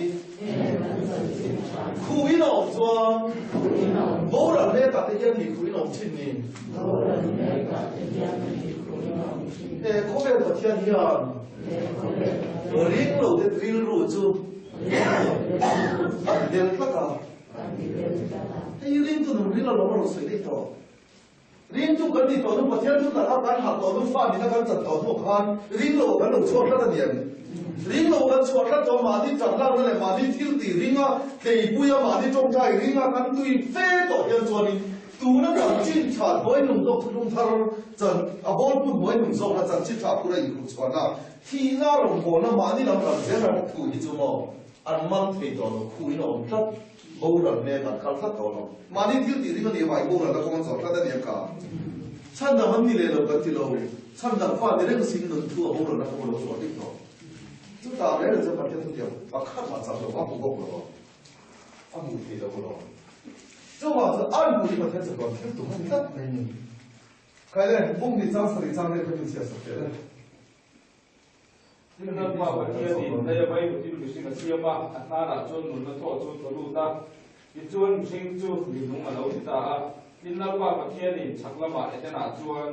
khuin a awm chuan boral mek ah te hian mi khuin a awm thin ni. He khawvel Pathian hian ring lo te rilru chu. A ti del tlat a. Hei hi ringtu nun ril alawm a rawn sawi daih tawh. Ringtu kan nih tawh hnu, Pathian thu taka kan hak tawh hnu, fa nihna kan chan tawh hnu khan ring lo kan lo chhuak tlat a ni em? Ring lo kan chhuah tlat tawh mahni chakhlakna leh mahni thil tih ringa tleipuia mahni tawngtai ringa kan tui fe tawh hian chuanin Tuna chanchin tha hnuai nung zawk thuthlung thar chan a bawlpu hnuai nung zawkna chanchin tha phur a inkhuh chhuahna thihna rawngbawlna mahni lam ram zel ram thu hi chu maw an man thei tawh lo khuin a awm tlat boral mek an kal tlat tawh lo mahni thil tih ring a nih avangin boralna kawng an zawh tlat a nia ka chhandam an ni leh lo kan ti lo chhandam fa ni reng sin nun thu a boralna kawng a lo zawh dik tawh chutah reng reng chuan Pathian thutiang pakhat mah chang lo a hmu bawk lo a. A hmuh theih loh alawm. Chuvang chuan an hmuh hi Pathian chatuan thil tum a ni tlat mai ni. Khai le, bung ni chang sarih chang vel kha min chhiar sak teh le. Tin Lalpa Pathianin lei a vaivutin mihring a siam a, a hnanah chuan nunna thaw chu thaw lut a. Tichuan mihring chu minung a lo ni ta a. Tin Lalpa Pathianin chhak lamah Edenah chuan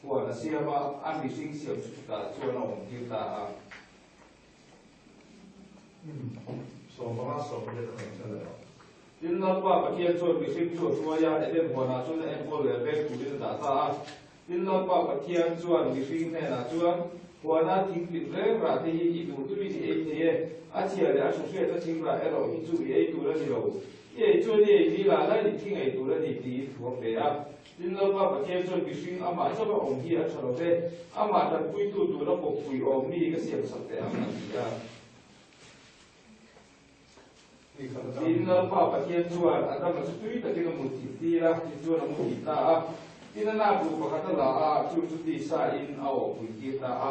huan a siam a, a mihring siam chu chutah chuan a awmtir ta a. Tin, Lalpa Pathian chuan mihring chu a hruai a, Eden huanah chuan a enkawl leh veng turin a dah ta a. Tin, Lalpa Pathian chuan mihring hnenah chuan, Huana thing tin reng rah te hi i duh duhin i ei thei e, a chhia leh a tha hriatna thing rah erawh hi chu i ei tur a ni lo. I ei chuan i ei ni lah lain i thi ngei tur a ni, tiin thu a pe a. Tin, Lalpa Pathian chuan mihring amah chauha awm hi a tha lo ve, amah tanpuitu tura kawppui awm mi ka siamsak teh ang, a ti a. Tin, Lalpa Pathian chuan Adama chu tui takin a mutthilh tir a, tichuan a muhil ta a. Tin, a nak ruh pakhat a la a, chu chu tisa in a awhpui tir ta a.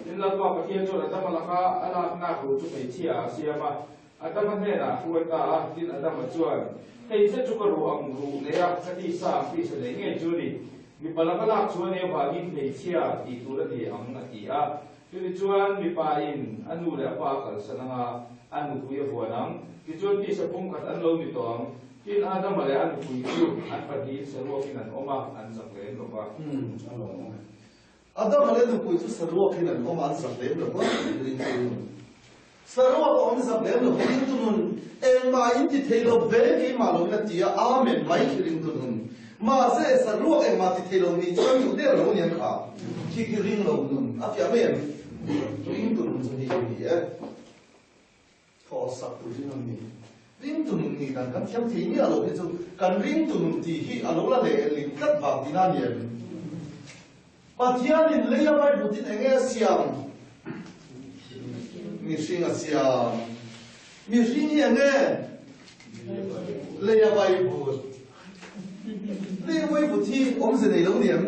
Tin, Lalpa Pathian chuan Adama laka a lak nak ruh chu hmeichhia ah a siam a, Adama hnenah a hruai ta a, tin Adama chuan, Hei zet chu ka ruh ang ruh nei a, ka tisa ang tisa nei ngei chu a ni. Mipa laka lak chuan ei avangin hmeichhia tih tur a ni ang, a ti a. Chumi chuan mipa in a nu leh a pa a kalsan ang a, a nupui a vuan ang. Tichuan tisa pumkhat an lo ni tawh ang. Tin Adama leh a nupui chu an pahnihin saruakin an awm a, an zak lem lo va. A lo awm e. Adama leh nupui chu saruakin an awm a, an zak lem lo va, ringtu nun. Saruak a awm zak lem lo va, ringtu nun. Engmah in ti thei lo ve keimah lo in a ti a, Amen mai khi ringtu nun. Mahse saruak engmah ti thei lo nih chuan duh der lo aniang kha. Khi khi ring lo nun a fiah mai em? Ringtu nun chu hei hi ni e. Thaw sak tur hi an ni. Ringtu nun nih dan kan thiam thei miah lo hi chu kan ringtu nun tih hi a lo la leh ling tlat vang tihna a ni em? Pathianin lei a Bible-tin eng nge a siam? Mihring a siam. Mihring hi eng nge? Lei a Bible. Lei a Bible hi awmze nei lo ni em?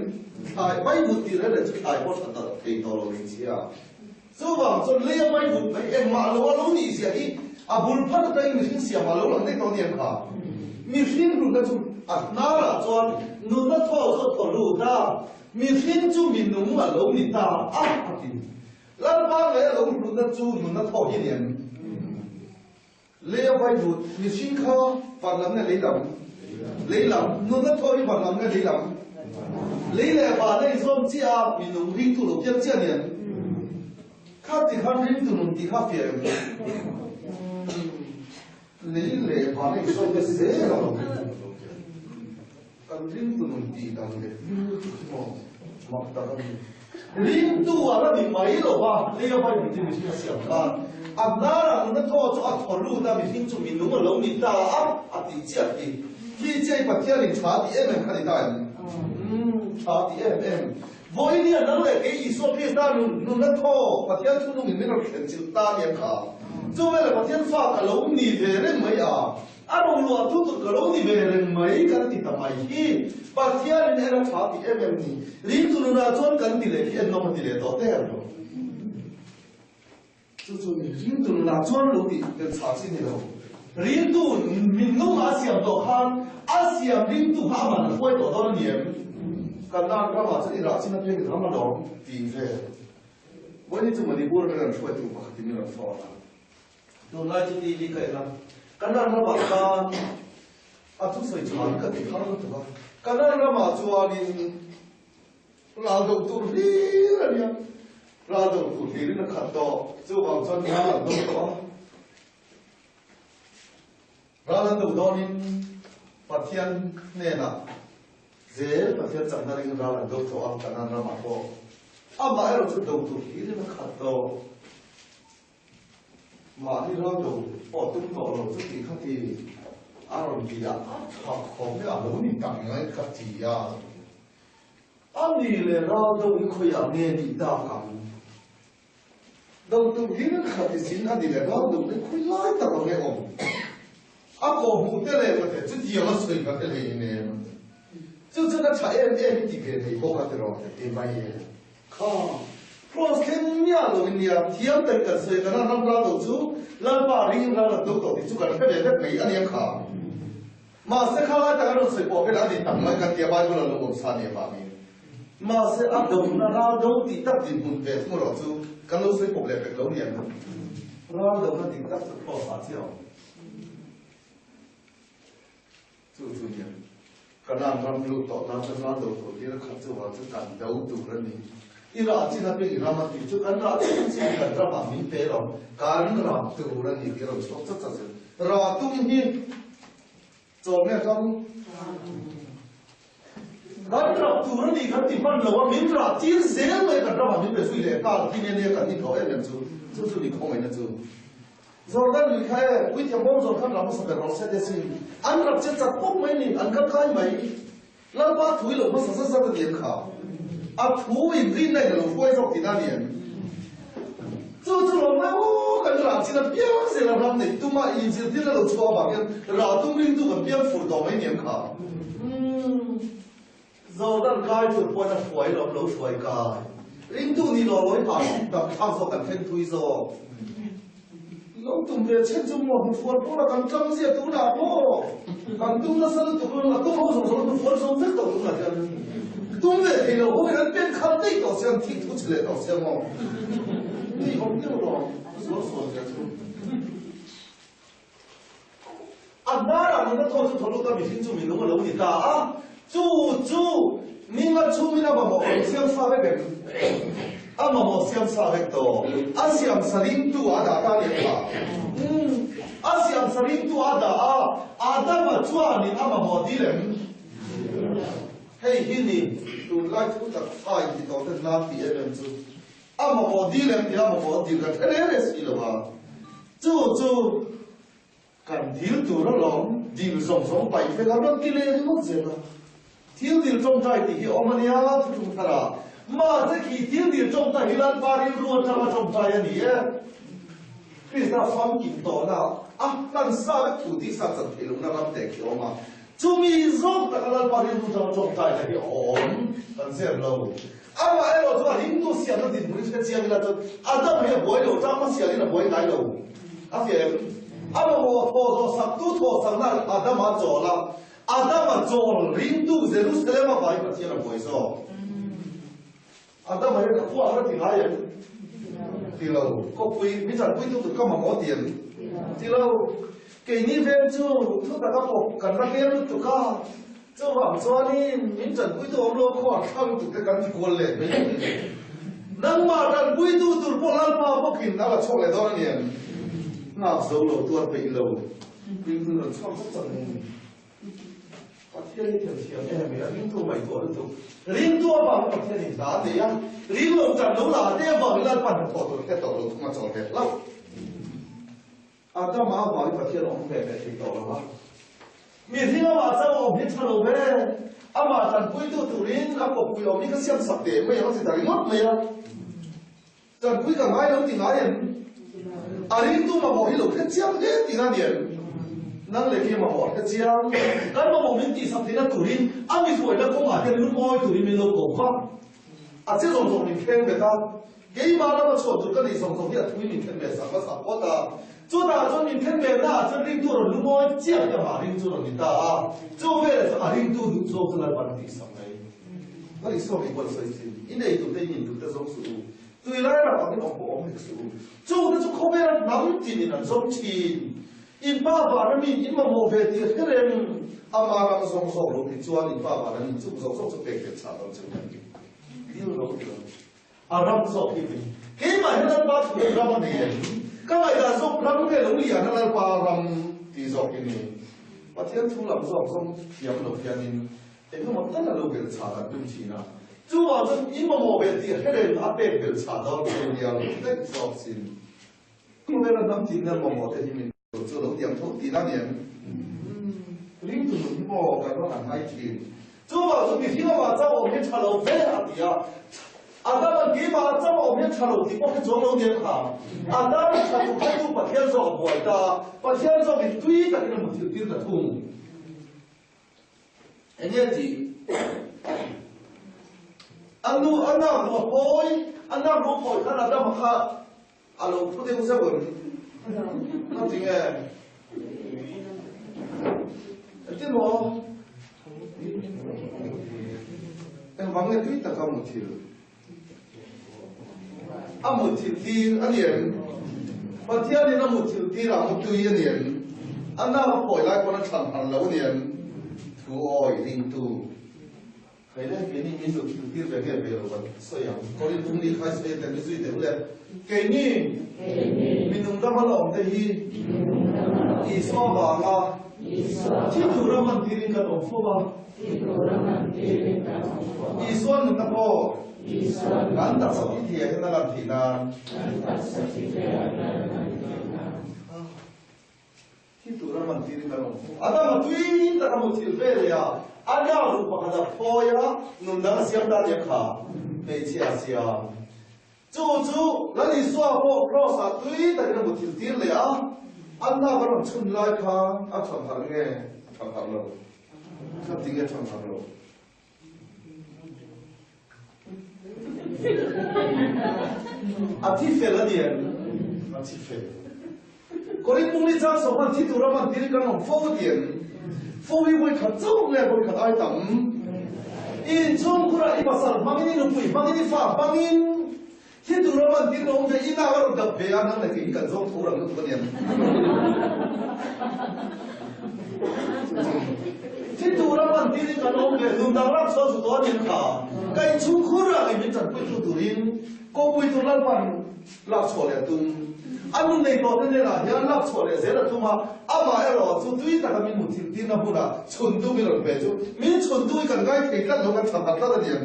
Thlai Bible tih reng reng chu thlai pawh tha tak thei tawh lo mai chhia. Chuvang chuan lei a vai vut mai engmah lo a lo nih zia hi a bul phat atangin mihring siam a lo lang daih tawh a ni ang kha. Mihring nunna chu a hnarah chuan nunna thaw chu a thaw lut a, mihring chu mi nung a lo ni ta a a ti. Lalpa lei a lo hlutna chu nunna thaw hi a ni em? Lei a vai vut, mihring kha van lam nge lei lam? Lei lam, nunna thaw hi van lam nge lei lam? Lei leh van a inzawm chiah a, mi nung ringtu lo piang chiah a ni em? Kha ti khan ringtu nun tih kha fiah em? Lei leh van a inzawm te zel a lo ni. Kan ringtu nun tih dan leh ringtu chu maw mak tak a ni. Ringtu a la ni mai lo va, lei a vai mihring mihring a siam khan a hnarah nuna thaw chu a thaw lut a, mihring chu mi nung a lo ni ta a, a tih chiah khi. Khi chiah hi Pathianin tha tih em em kha ni ta em? Umm, tha tih em em. Vawiin hian nang leh kei Isua Krista nun nunna thaw Pathian thunungin min rawn thlen chilh ta nia kha. Chuveleh Pathian fa ka lo ni ve reng mai a. A roluah thu tur ka lo ni ve reng mai kan ti ta mai hi Pathianin en a tha ti em em ni. Ringtu nunah chuan kan ti leh hi ennawm a ti leh tawh der lo. Chu chu ni ringtu nunah chuan lo tih tel chhah chi ni lo. Ringtu min nung a siam tawh khan a siam ringtu kha aman a hruai tawh dawn a ni em? Kan nan ramah chuan i rah chin apiangin ram a lawm tih vel. Vawiin hi chu Manipur atanga kan hruaitu pakhatin min rawn phone a. Tunlai chu TV ka en a, Kanan ramah khan a thusawi chhan ka ti thar lutuk a, Kanan ramah chuanin ral do tur hlir a nia, ral do tur hlirin a khat tawh, chuvang chuan ral an do tawh a. Ral an do dawnin Pathian hnenah zel Pathian chakna ring ral an do tawh a, Kanan ramah pawh. Amaherawh chu do tur hlir in a khat tawh. Mahni ral do pawh tum tawh lo chu tih kha ti a rawn ti a, a tha khawp e a lo ni tak ngai ka ti a. A ni le ral do hi khawiah nge nih tak ang? Do tur hlir in khat i zin a ni le ral do hi khawi lai tak ang nge awm? A kawh hmuh te leh ka te chutiang a sawi ka te hlei nem. Chu chuan a tha em em i ti ve thei bawk a tiraw ti mai e. Kha Cross thleng miah lo in nia thiam takin kan sawi a kan ram ral lo chu Lalpa ringin ral an do tawh tih chu kan hre ve vek mai a nia kha. Mahse kha lai tak an rawn sawi pawh hian a ni tak mai kan tia Bible a lo awm sa nia vangin. Mahse a dona ral do tih tak dinhmun ve thung erawh chu kan lo sawi pawp leh vek lo nia. Ral dona dik tak chu Cross ah chiah a awm. Chu chu nia, Kanaan ram lut tawh tan chuan ral do tur tir khat chu vang chu kan do tur a ni. I rah chin a peng i ram a tih chu kan rah chin chin kan ramah min pe lo, kan rah tur a ni tih a rawn chhuak chat chat zel. Rah tum hi chaw nge ram? Kan rah tur a ni kan ti hman lo a, min rah tir zel mai kan ramah min pe zui leh nghal khi nia nia kan inthawh em em chu, chu chu ni khawngaihna chu. Jordan lui kha e, puithiam bawm zawn khan ram hmasa ber rawh se te sin. An rap che chak pawp mai ni, an kal kai mai. Lalpa thu i lo hmasa zat zat a ni em kha? A thu in rinna in a lo hruai zawk tihna a ni em? Chu chu lo mai u, kan rah chin a piang zel a ram neih tuma inzirtir a lo chhuah avang hian rah tum ringtu kan piang fur tawh mai ni em kha? Umm. Jordan kai tur pawhin a hruai lo, lo hruai kai. Ringtu ni lo lawi hah dam thlak zawk kan thleng thui zawk. Lo tum ve chhen chu maw hnufual pawh la kan tlang zia tunah maw kan tum nasa lutuk lo la tum ho zawng zawng hnufual zawng vek tawh tunah hian tum ve thei lo ho in an pen khat daih tawh sia an thik thu chhe leh tawh sia maw ni awm deuh lo zual sual zia chu. A hmarah nuna thaw chu thaw lut a, mihring chu minung a lo ni ta a. Chu chu ninga chhungin a mamawh lo siam sa vek em? A mamawh siam sa vek tawh. A siam sa ringtu a dah ta a ni ang kha. Umm, a siam sa ringtu a dah a, Adama chuanin a mamawh dil em? Hei hi ni, tunlai thu tak fa inti tawh ten nan tih em em chu. A mamawh dil em tih a mamawh dil kan hre reng reng si lo a. Chu chu kan dil tur alawm, dil zawng zawng paih vek a rawn ti leh ringawt zel a. Thil dil tawngtai tih hi a awm a nia, thuthlung thar ah. Mahse khi thil dil tawngtai hi Lalpa rilru atanga tawngtai a ni e. Krista famkim tawhna a hlan sa vek thu tih sa chan theih lohna ram te khi a awm a. Chumi zawk taka Lalpa rilru atanga tawngtai na hi a awm kan zep lo. Amah erawh chuan Hindu siamna dinhmun hi hre chiang ila chuan Adam hi a buai lo, Chakma sialin a buai ngai lo. A fiah em? A mamawh thaw zawh saktu thaw sakna Adama a chawl a, Adama chawl ringtu Jerusalem a vai Pathian a buai zawk. Adama hian ka khua har a ti ngai em? Ti lo. Kawpui, mi chanpuitu tur ka mamawh ti em? Ti lo. Keini veng chu thu taka pawp kan la hmel lutuk a. Chuvang chuanin min tanpuitu awm lo khaw a thlang tuk te kan ti kual leh mai a ni. Nangmah tanpuitu tur pawh Lalpa bawkin a la chhuak leh dawn a ni em? Nghak zo lo tuar peih lo ringtu rawn chhuak zat zat mai a ni. Pathian hi thiam thiam em a, ringtu ngaihtuah lutuk. Ringtu avangin Pathian in hla a nei a, ring lo tan lo la te avangin Lalpa hnathawh tur hre tawh lo thung a chawl ve hlauh. Adama avangin Pathian awm ve ve thei tawh lo a. Mihring amah chauh awm hi tha lo ve. Amah tanpuitu turin a kawppui awm hi ka siam sak teh mai ang a ti ta ringawt mai a. Tanpui ka ngai lo ti ngai em? A ringtu mamawh hi lo hre chiang hle tihna a ni em? Nang leh khi mamawh a hre chiang. Kan mamawh min tihsak theihna turin a mi hruaina kawngah hian lungawi turin min lo ko vak. A che zawng zawng min thleng bet a. Keimah lama chhuah tur ka neih zawng zawng hi a thui min then ve sak hmasa phawt a. Chutah chuan min then ve naah chuan ringtu rawn lungawi chiah hi amah ring chu rawn ni ta a. Chu velah chuan a ringtu duh zawk chu Lalpan a tihsak mai. Ka nih saw mai pawh i sawi thin. I nei tur te i nin tur te zawng suh u. Tui lai ram angin awm pawh awm hek suh u. Chungte chu khawvela hnam tinin an zawng thin. In pa vana min in mamawh ve tih hre reng ama ram zawng zawk lo ti chuan in pa vana min chung zawk zawk chu pek ve chah dawn che u ni. Dil lo ti lo. A ram zawk hi min. Keimah hian Lalpa thu leh ram a nei em? Ka ngaihdan zawk ram nge lo lian a Lalpa ram? Ti zawk i ni. Pathian thu lam zawk zawng thiam lo hianin eng emaw tal a lo belh chah kan tum thin a. Chuvang chuan i mamawh ve tih hre reng a pek belh chah dawn che nia lo ti daih zawk sin. Khawvela hnam tinna mamawh te hi min chu lo tiang tho tihna ni em? Ringtu nun hi maw kan va han ngai thin. Chuvang chu mihring amah chauh awm hi tha lo ve a ti a. Adama'n keimah a chauh awm hi tha lo tih pawh hi chuang lo nia kha. Adama tha duh pheitu Pathian zawk a buai ta a, Pathian zawkin tui takin a muthilh tir ta thung. Enge tih? A nu a nak ruh a phawi, a nak ruh phawi khan Adama kha A lo phu deuh zeuh em? Ka ti nge? Engtin maw? Engvang nge tui taka muthilh? A muthilh tir a ni em? Pathianin a muthilh tirah mutui a ni em? A nau a phawi lai pawn a chhan hran lo a ni em? Thu awi ringtu. Hei le, keini min lo thil tir ve nge ve lo kan sawi ang. Korin phung ni khai sawi a tel zui deuh le. Keini minung dama la awm te hi Isua vanga thi tura man tirin kan awm fo a. Isua nunna pawh kan taksa thi thei ah hian a lan theih nan. Thi tura man tirin a rawn hmu. Adam a tui tak a muthilh ve leh a, a nau ruh pakhat a phawi a, nun dang a siam ta nia kha hmeichhia a siam. Chu chu Lal Isua pawh Kraws ah tui takin a muthilh tir leh a, a nau a rawn chhun lai kha a thawn harh nge a thawn harh lo? Kha ti nge a thawn harh lo? A thi fel a ni em? A thi fel. Korin mung ni chang sawm thi tur a man tir kan awm fo a ti em? Fo hi vawi khat chauh nge vawi khat ai tam? In chhungkhurah i pasal hmangin, i nupui hmangin, i fa hmangin thi tur a man tir awm ve, i nau a rawn dap ve a, nang leh kei hi kan zawng tho rang lutuk a ni em? Thi tur a man tir in kan awm ve, nun dang ram sawn chu tawh a ni em kha? Ka inchhungkhur ah ngei min tanpui tu turin kawpui tur Lalpan lak chhuah leh a tum. A nun nei tawh te hnenah hian lak chhuah leh zel a tum a, amah erawh chu tui taka min hmu thil tirna hmunah chhuntu min rawn pe chu min chhuntu hi kan ngai thei tlat lo, kan tha khat tlat a ni em?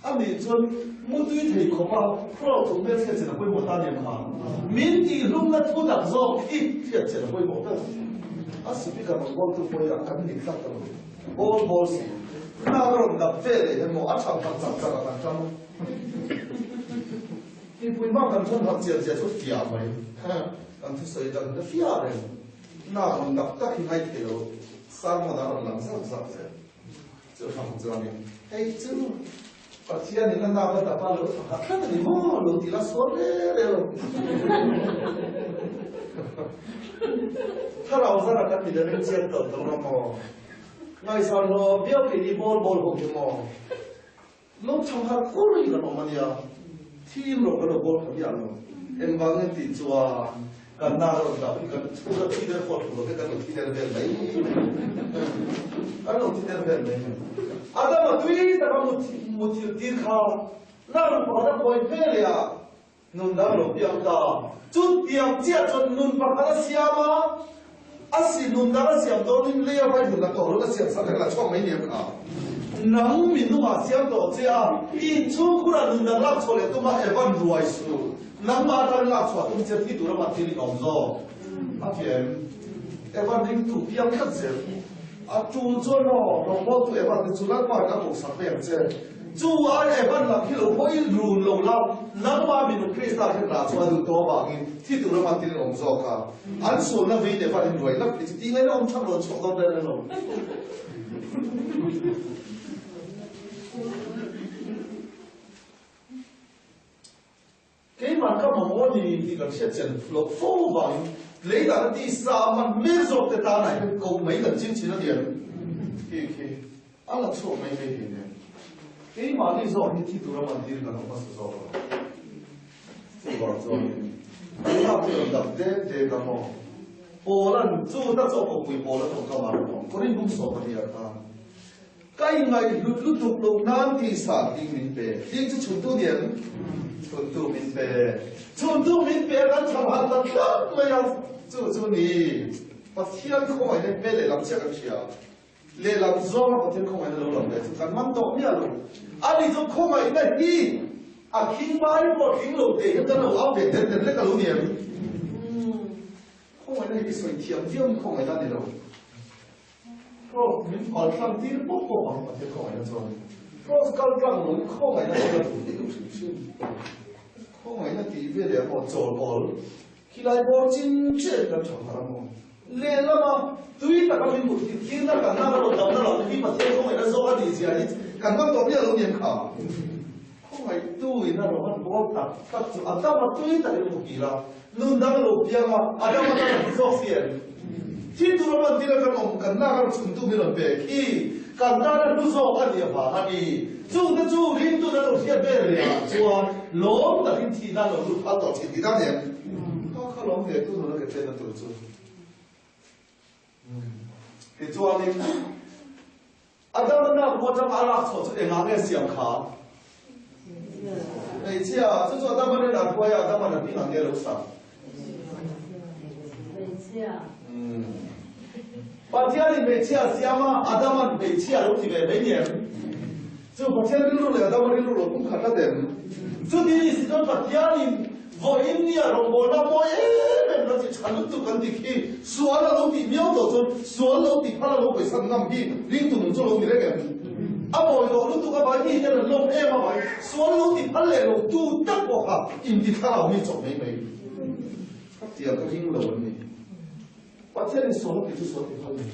A nih chuan mutui thei khawp a thluak thu hmel chhiat chen a pawimawh ta nia kha. Min tihhlumna thu tak zawk khi hriat chen a pawimawh ber. A speaker rawn bawltu pawh hi a kan nih tlat a lo. Bawl bawl si. Hna ka rawn dap ve leh hian maw a chham tak chak chak a kan chang. Mipui hma kan thawn harh chian zia chu fiah mai. Kan thusawi dan hi fiah reng. Hna rawn dap tak hi ngai thei lo. Sermon a rawn lang zauh zauh zel. Chu hram chuanin, Hei chu Pathianin a nau a dap a lo tha khat tlat a ni maw? lo ti la sual re re lo. Thlarau zara kan mi dangin chiang tawh tawh rawh maw? Ngaihsan hlawh viau kei ni bawl bawl ho hi maw? Lo chhang har kur hi kan awm a nia, thim rawh kan lo bawl kha miah lo. Engvangin tih chuan kan nau rawn dah hi kan chhung a thi der pawh thu lo te kan lo thi der vel mai mai. Kan lo thi der vel mai mai. Adama tui taka muthilh tir kha nau pakhat a phawi ve leh a, Nun dang lo piang ta. Chutiang chiah chuan nun pakhat a siam a, a si nun dang a siam dawnin lei a vai hmun la tawh lo, a siam sak reng la chhuak mai nia kha. Nang mi nungah siam tawh che a, i inchhungkhurah nun dang lak chhuah leh tum a, Evan ruai suh. Nangmah atangin lak chhuah tum che thi tur amah thil in awm zawk. A thiam. Evan ringtu piang tlat zel. A tul chuan maw, rawngbawltu Evan te chu Lalpa in a kohsak ve ang che. Chu ai Evan lam hi lo hawi run lo la, nangmah minung Krista hian rah chu a duh tawh avangin thi tur lamah thil in awm zawk a. An sualna veiin Evan in ruai lap hi chu tih ngaihna awm thak lo, chhuak dawn reng reng lo. Keimah ka mamawh ni tih kan hriat chian loh fo vangin leidah na tisa a hman mek zawk te tan ah hian koh mai kan ching thin a ni ang. Khi khi a la chhuak mai mai thei nen. Keimahni zawk hi thi tura man tir kan awm hmasa zawk lo. Chuvang chuanin tunah te rawn dap dek dek a maw. Paula'n chu ta chu a kawppui Paula tawngkam ah rawn awm. Korin bung sawm a ni a kha. Ka inngaih hlut lutuk loh nan tisa hling min pe. Hling chu chhuntu ni em? Chhuntu min pe. Chhuntu min pe a kan chham han ta tlat mai a, chu chu ni. Pathian khawngaihna hi hmel lehlam chiah kan hria. Lehlam zawnga Pathian khawngaihna lo lang ve chu kan man tawh miah lo. Ani chu khawngaihna hi a khing bai pawh tling lo teh hian kan lo au ve den den lek a lo ni em? Khawngaihna hi i sawi thiam viau in khawngaihna a ni lo. Prof min pal tlang tir pawp pawp ang Pathian khawngaihna chuan. Prof kal tlang lo in khawngaihna chu la duh tih lo hrim hrim. Khawngaihna tih vel leh maw chawl awl khilai bawr chin chen kan tha phar a maw. Lehlama tui taka min hmuh thih tirna kan nana rawn damna lam hi Pathian khawngaihna zawk a nih zia hi kan hman tawh miah lo niang kha. Khawngaihtu in a rawn bawl tak tak chu a dama tui takin hmu kil a, nun dang a lo piang a, a dama kan rawn zawk si em? Thi tur a man tira kan awm kan lak a rawn chhuntu min rawn pe khi kan tana hlu zawk a nih avang a ni. Chungte chu ringtu an lo hriat vel leh ah chuan lawm takin thihna an lo lut phal tawh thin tih dan em? Kha kha lawm ve tu nuna ke tlenna tur chu. Tichuanin. Adama nak ruah atanga a lak chhuah chu engah nge siam kha? Hmeichhia, chu chu Adama nen a hruai a, Adama na hming ah nge lo sak? Hmeichhia. Pathian in hmeichhia a siam a, Adama'n hmeichhia a lo ti ve mai ni em? Chu Pathian rilru leh Adama rilru lo pum khat la dem. Chuti ni si chuan Pathian in Vawiin nia rawngbawlna mawi em em la chi tha lutuk kan ti khi sual a lo tih miau tawh chuan sual lo tih phal a lo pawisan ngam hi ringtu nung chu lo ni reng em? A mawi tawh lutuk a vai mi ten an lawm em a vai sual lo tih phal leh lo tu tak pawh kha inti thlarau mi chawp mai mai ka tia ka ring lo an ni. Pathian in sual a tih chu sual tih phal mai.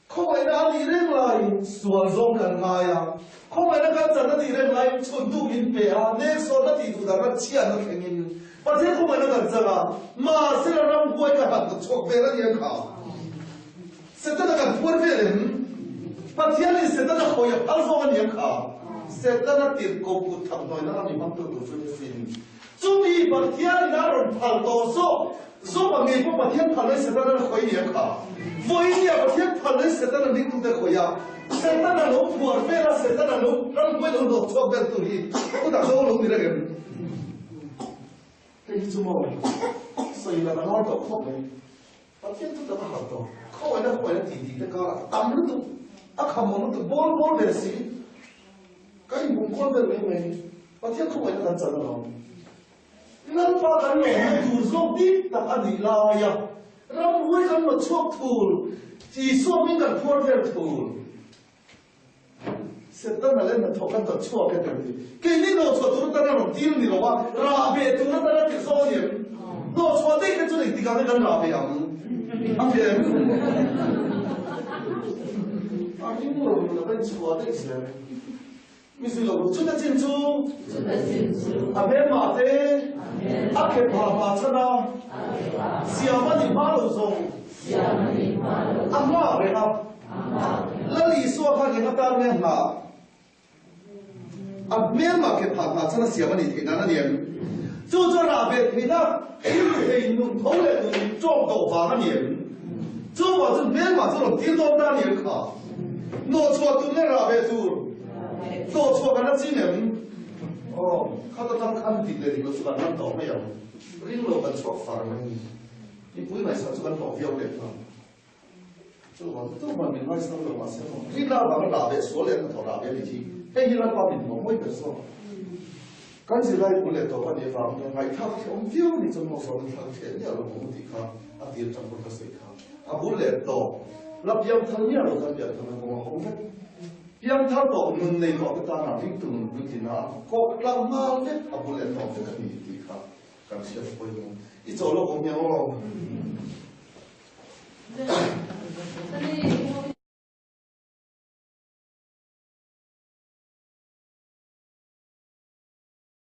Khawngaihna a nih reng laiin sual zawng kan ngai a, khawngaihna kan chan a nih reng laiin chhuntu min pe a, nêksawrna tih duh dang a chhiatna thlengin Pathian khawngaihna kan chan a, mahse a ramhuai ka han hnawt chhuak vel a nia kha. Setana kan phuar vel em? Pathianin Setana khawi a phal zawng a nia kha. Setana tirhkoh kut thak hnuaina a mi hmangtu tur chu ni sin. Chumi Pathianin a rawn phal tawh zawk zawk a ngei pawh Pathian phal mai Setana a khawi nia kha. Vawiin Pathian phal mai Setana ringtute khawi a, Setana lo phuar vel a, Setana lo ramhuai lo hnawk chhuak vel tur hi chutah chuan lo ni reng em? Hei hi chu maw sawi la ka ngawi tawh khawp mai. Pathian chu tak a harh tawh. Khawngaihna khawngaihna tih tih te karah tam lutuk, a kham awm lutuk, bawl bawl ve si. Ka inbum kual vel mai mai. Pathian khawngaihna kan chan alawm. Lalpa kan lawmna tur zawk dik tak a nih lai a, ramhuai kan rawn chhuak thul, Isua hming kan phuar vel thul. Setana leh hnathawh kan dawt chhuak e kan ti. Keini nawhchhuah tur atana rawn dil ni lo a, rah ve tur atana tirh zawk a ni em? Nawhchhuah daih te chuan engtik ah nge kan rah ve ang? A ti em? A ring lo ni lo kan chhuah daih zel. Mi zui lo chuta chin chu a hmelmah te a khe pha hma chhan a, siam a ni hma lo zawng a nghak reng a. Lal Isua khan eng atan nge nghah? A hmelmah khe phah hma chhan a siam a nih theih nan a ni em? Chu chu rah ve theihna thil thei nun tho leh nun ṭawk dawh vang a ni em? Chuvang chuan hmelmah chu rawn tir dawn ta a ni em kha? Hnawhchhuah tum nge rah ve tur? Hnawhchhuah kan la ching em? Aw, khat atang khan dik leh dik lo chu kan ram tawh mai ang. Ring lo kan chhuak far mai a ni. Mipui ngaihsak chu kan hlawh viau leh nghal. Chuvang chu tuman min ngaihsak lo mahse maw rin avanga rah ve sual leh hnathawh rah ve a ni hi. Hei hi Lalpa min hmuh mawi ber zawk. Kan zirlai bul leh tawp a nih avang hian ngaihthlak hi awm viau a ni chuan maw sawn thlak ṭhiah miah lo maw tih kha a tir ṭang pawn ka sawi kha. A bul leh tawp la piangthar miah lo khan pianthar a kawng a hawng vek. Piangthar tawp nun nei tawh te tana ringtu nun puitlina kawk tlang nghal vek a bul leh tawp vek a ni tih kha kan hriat pawimawh. I chaw lawk awm hian aw.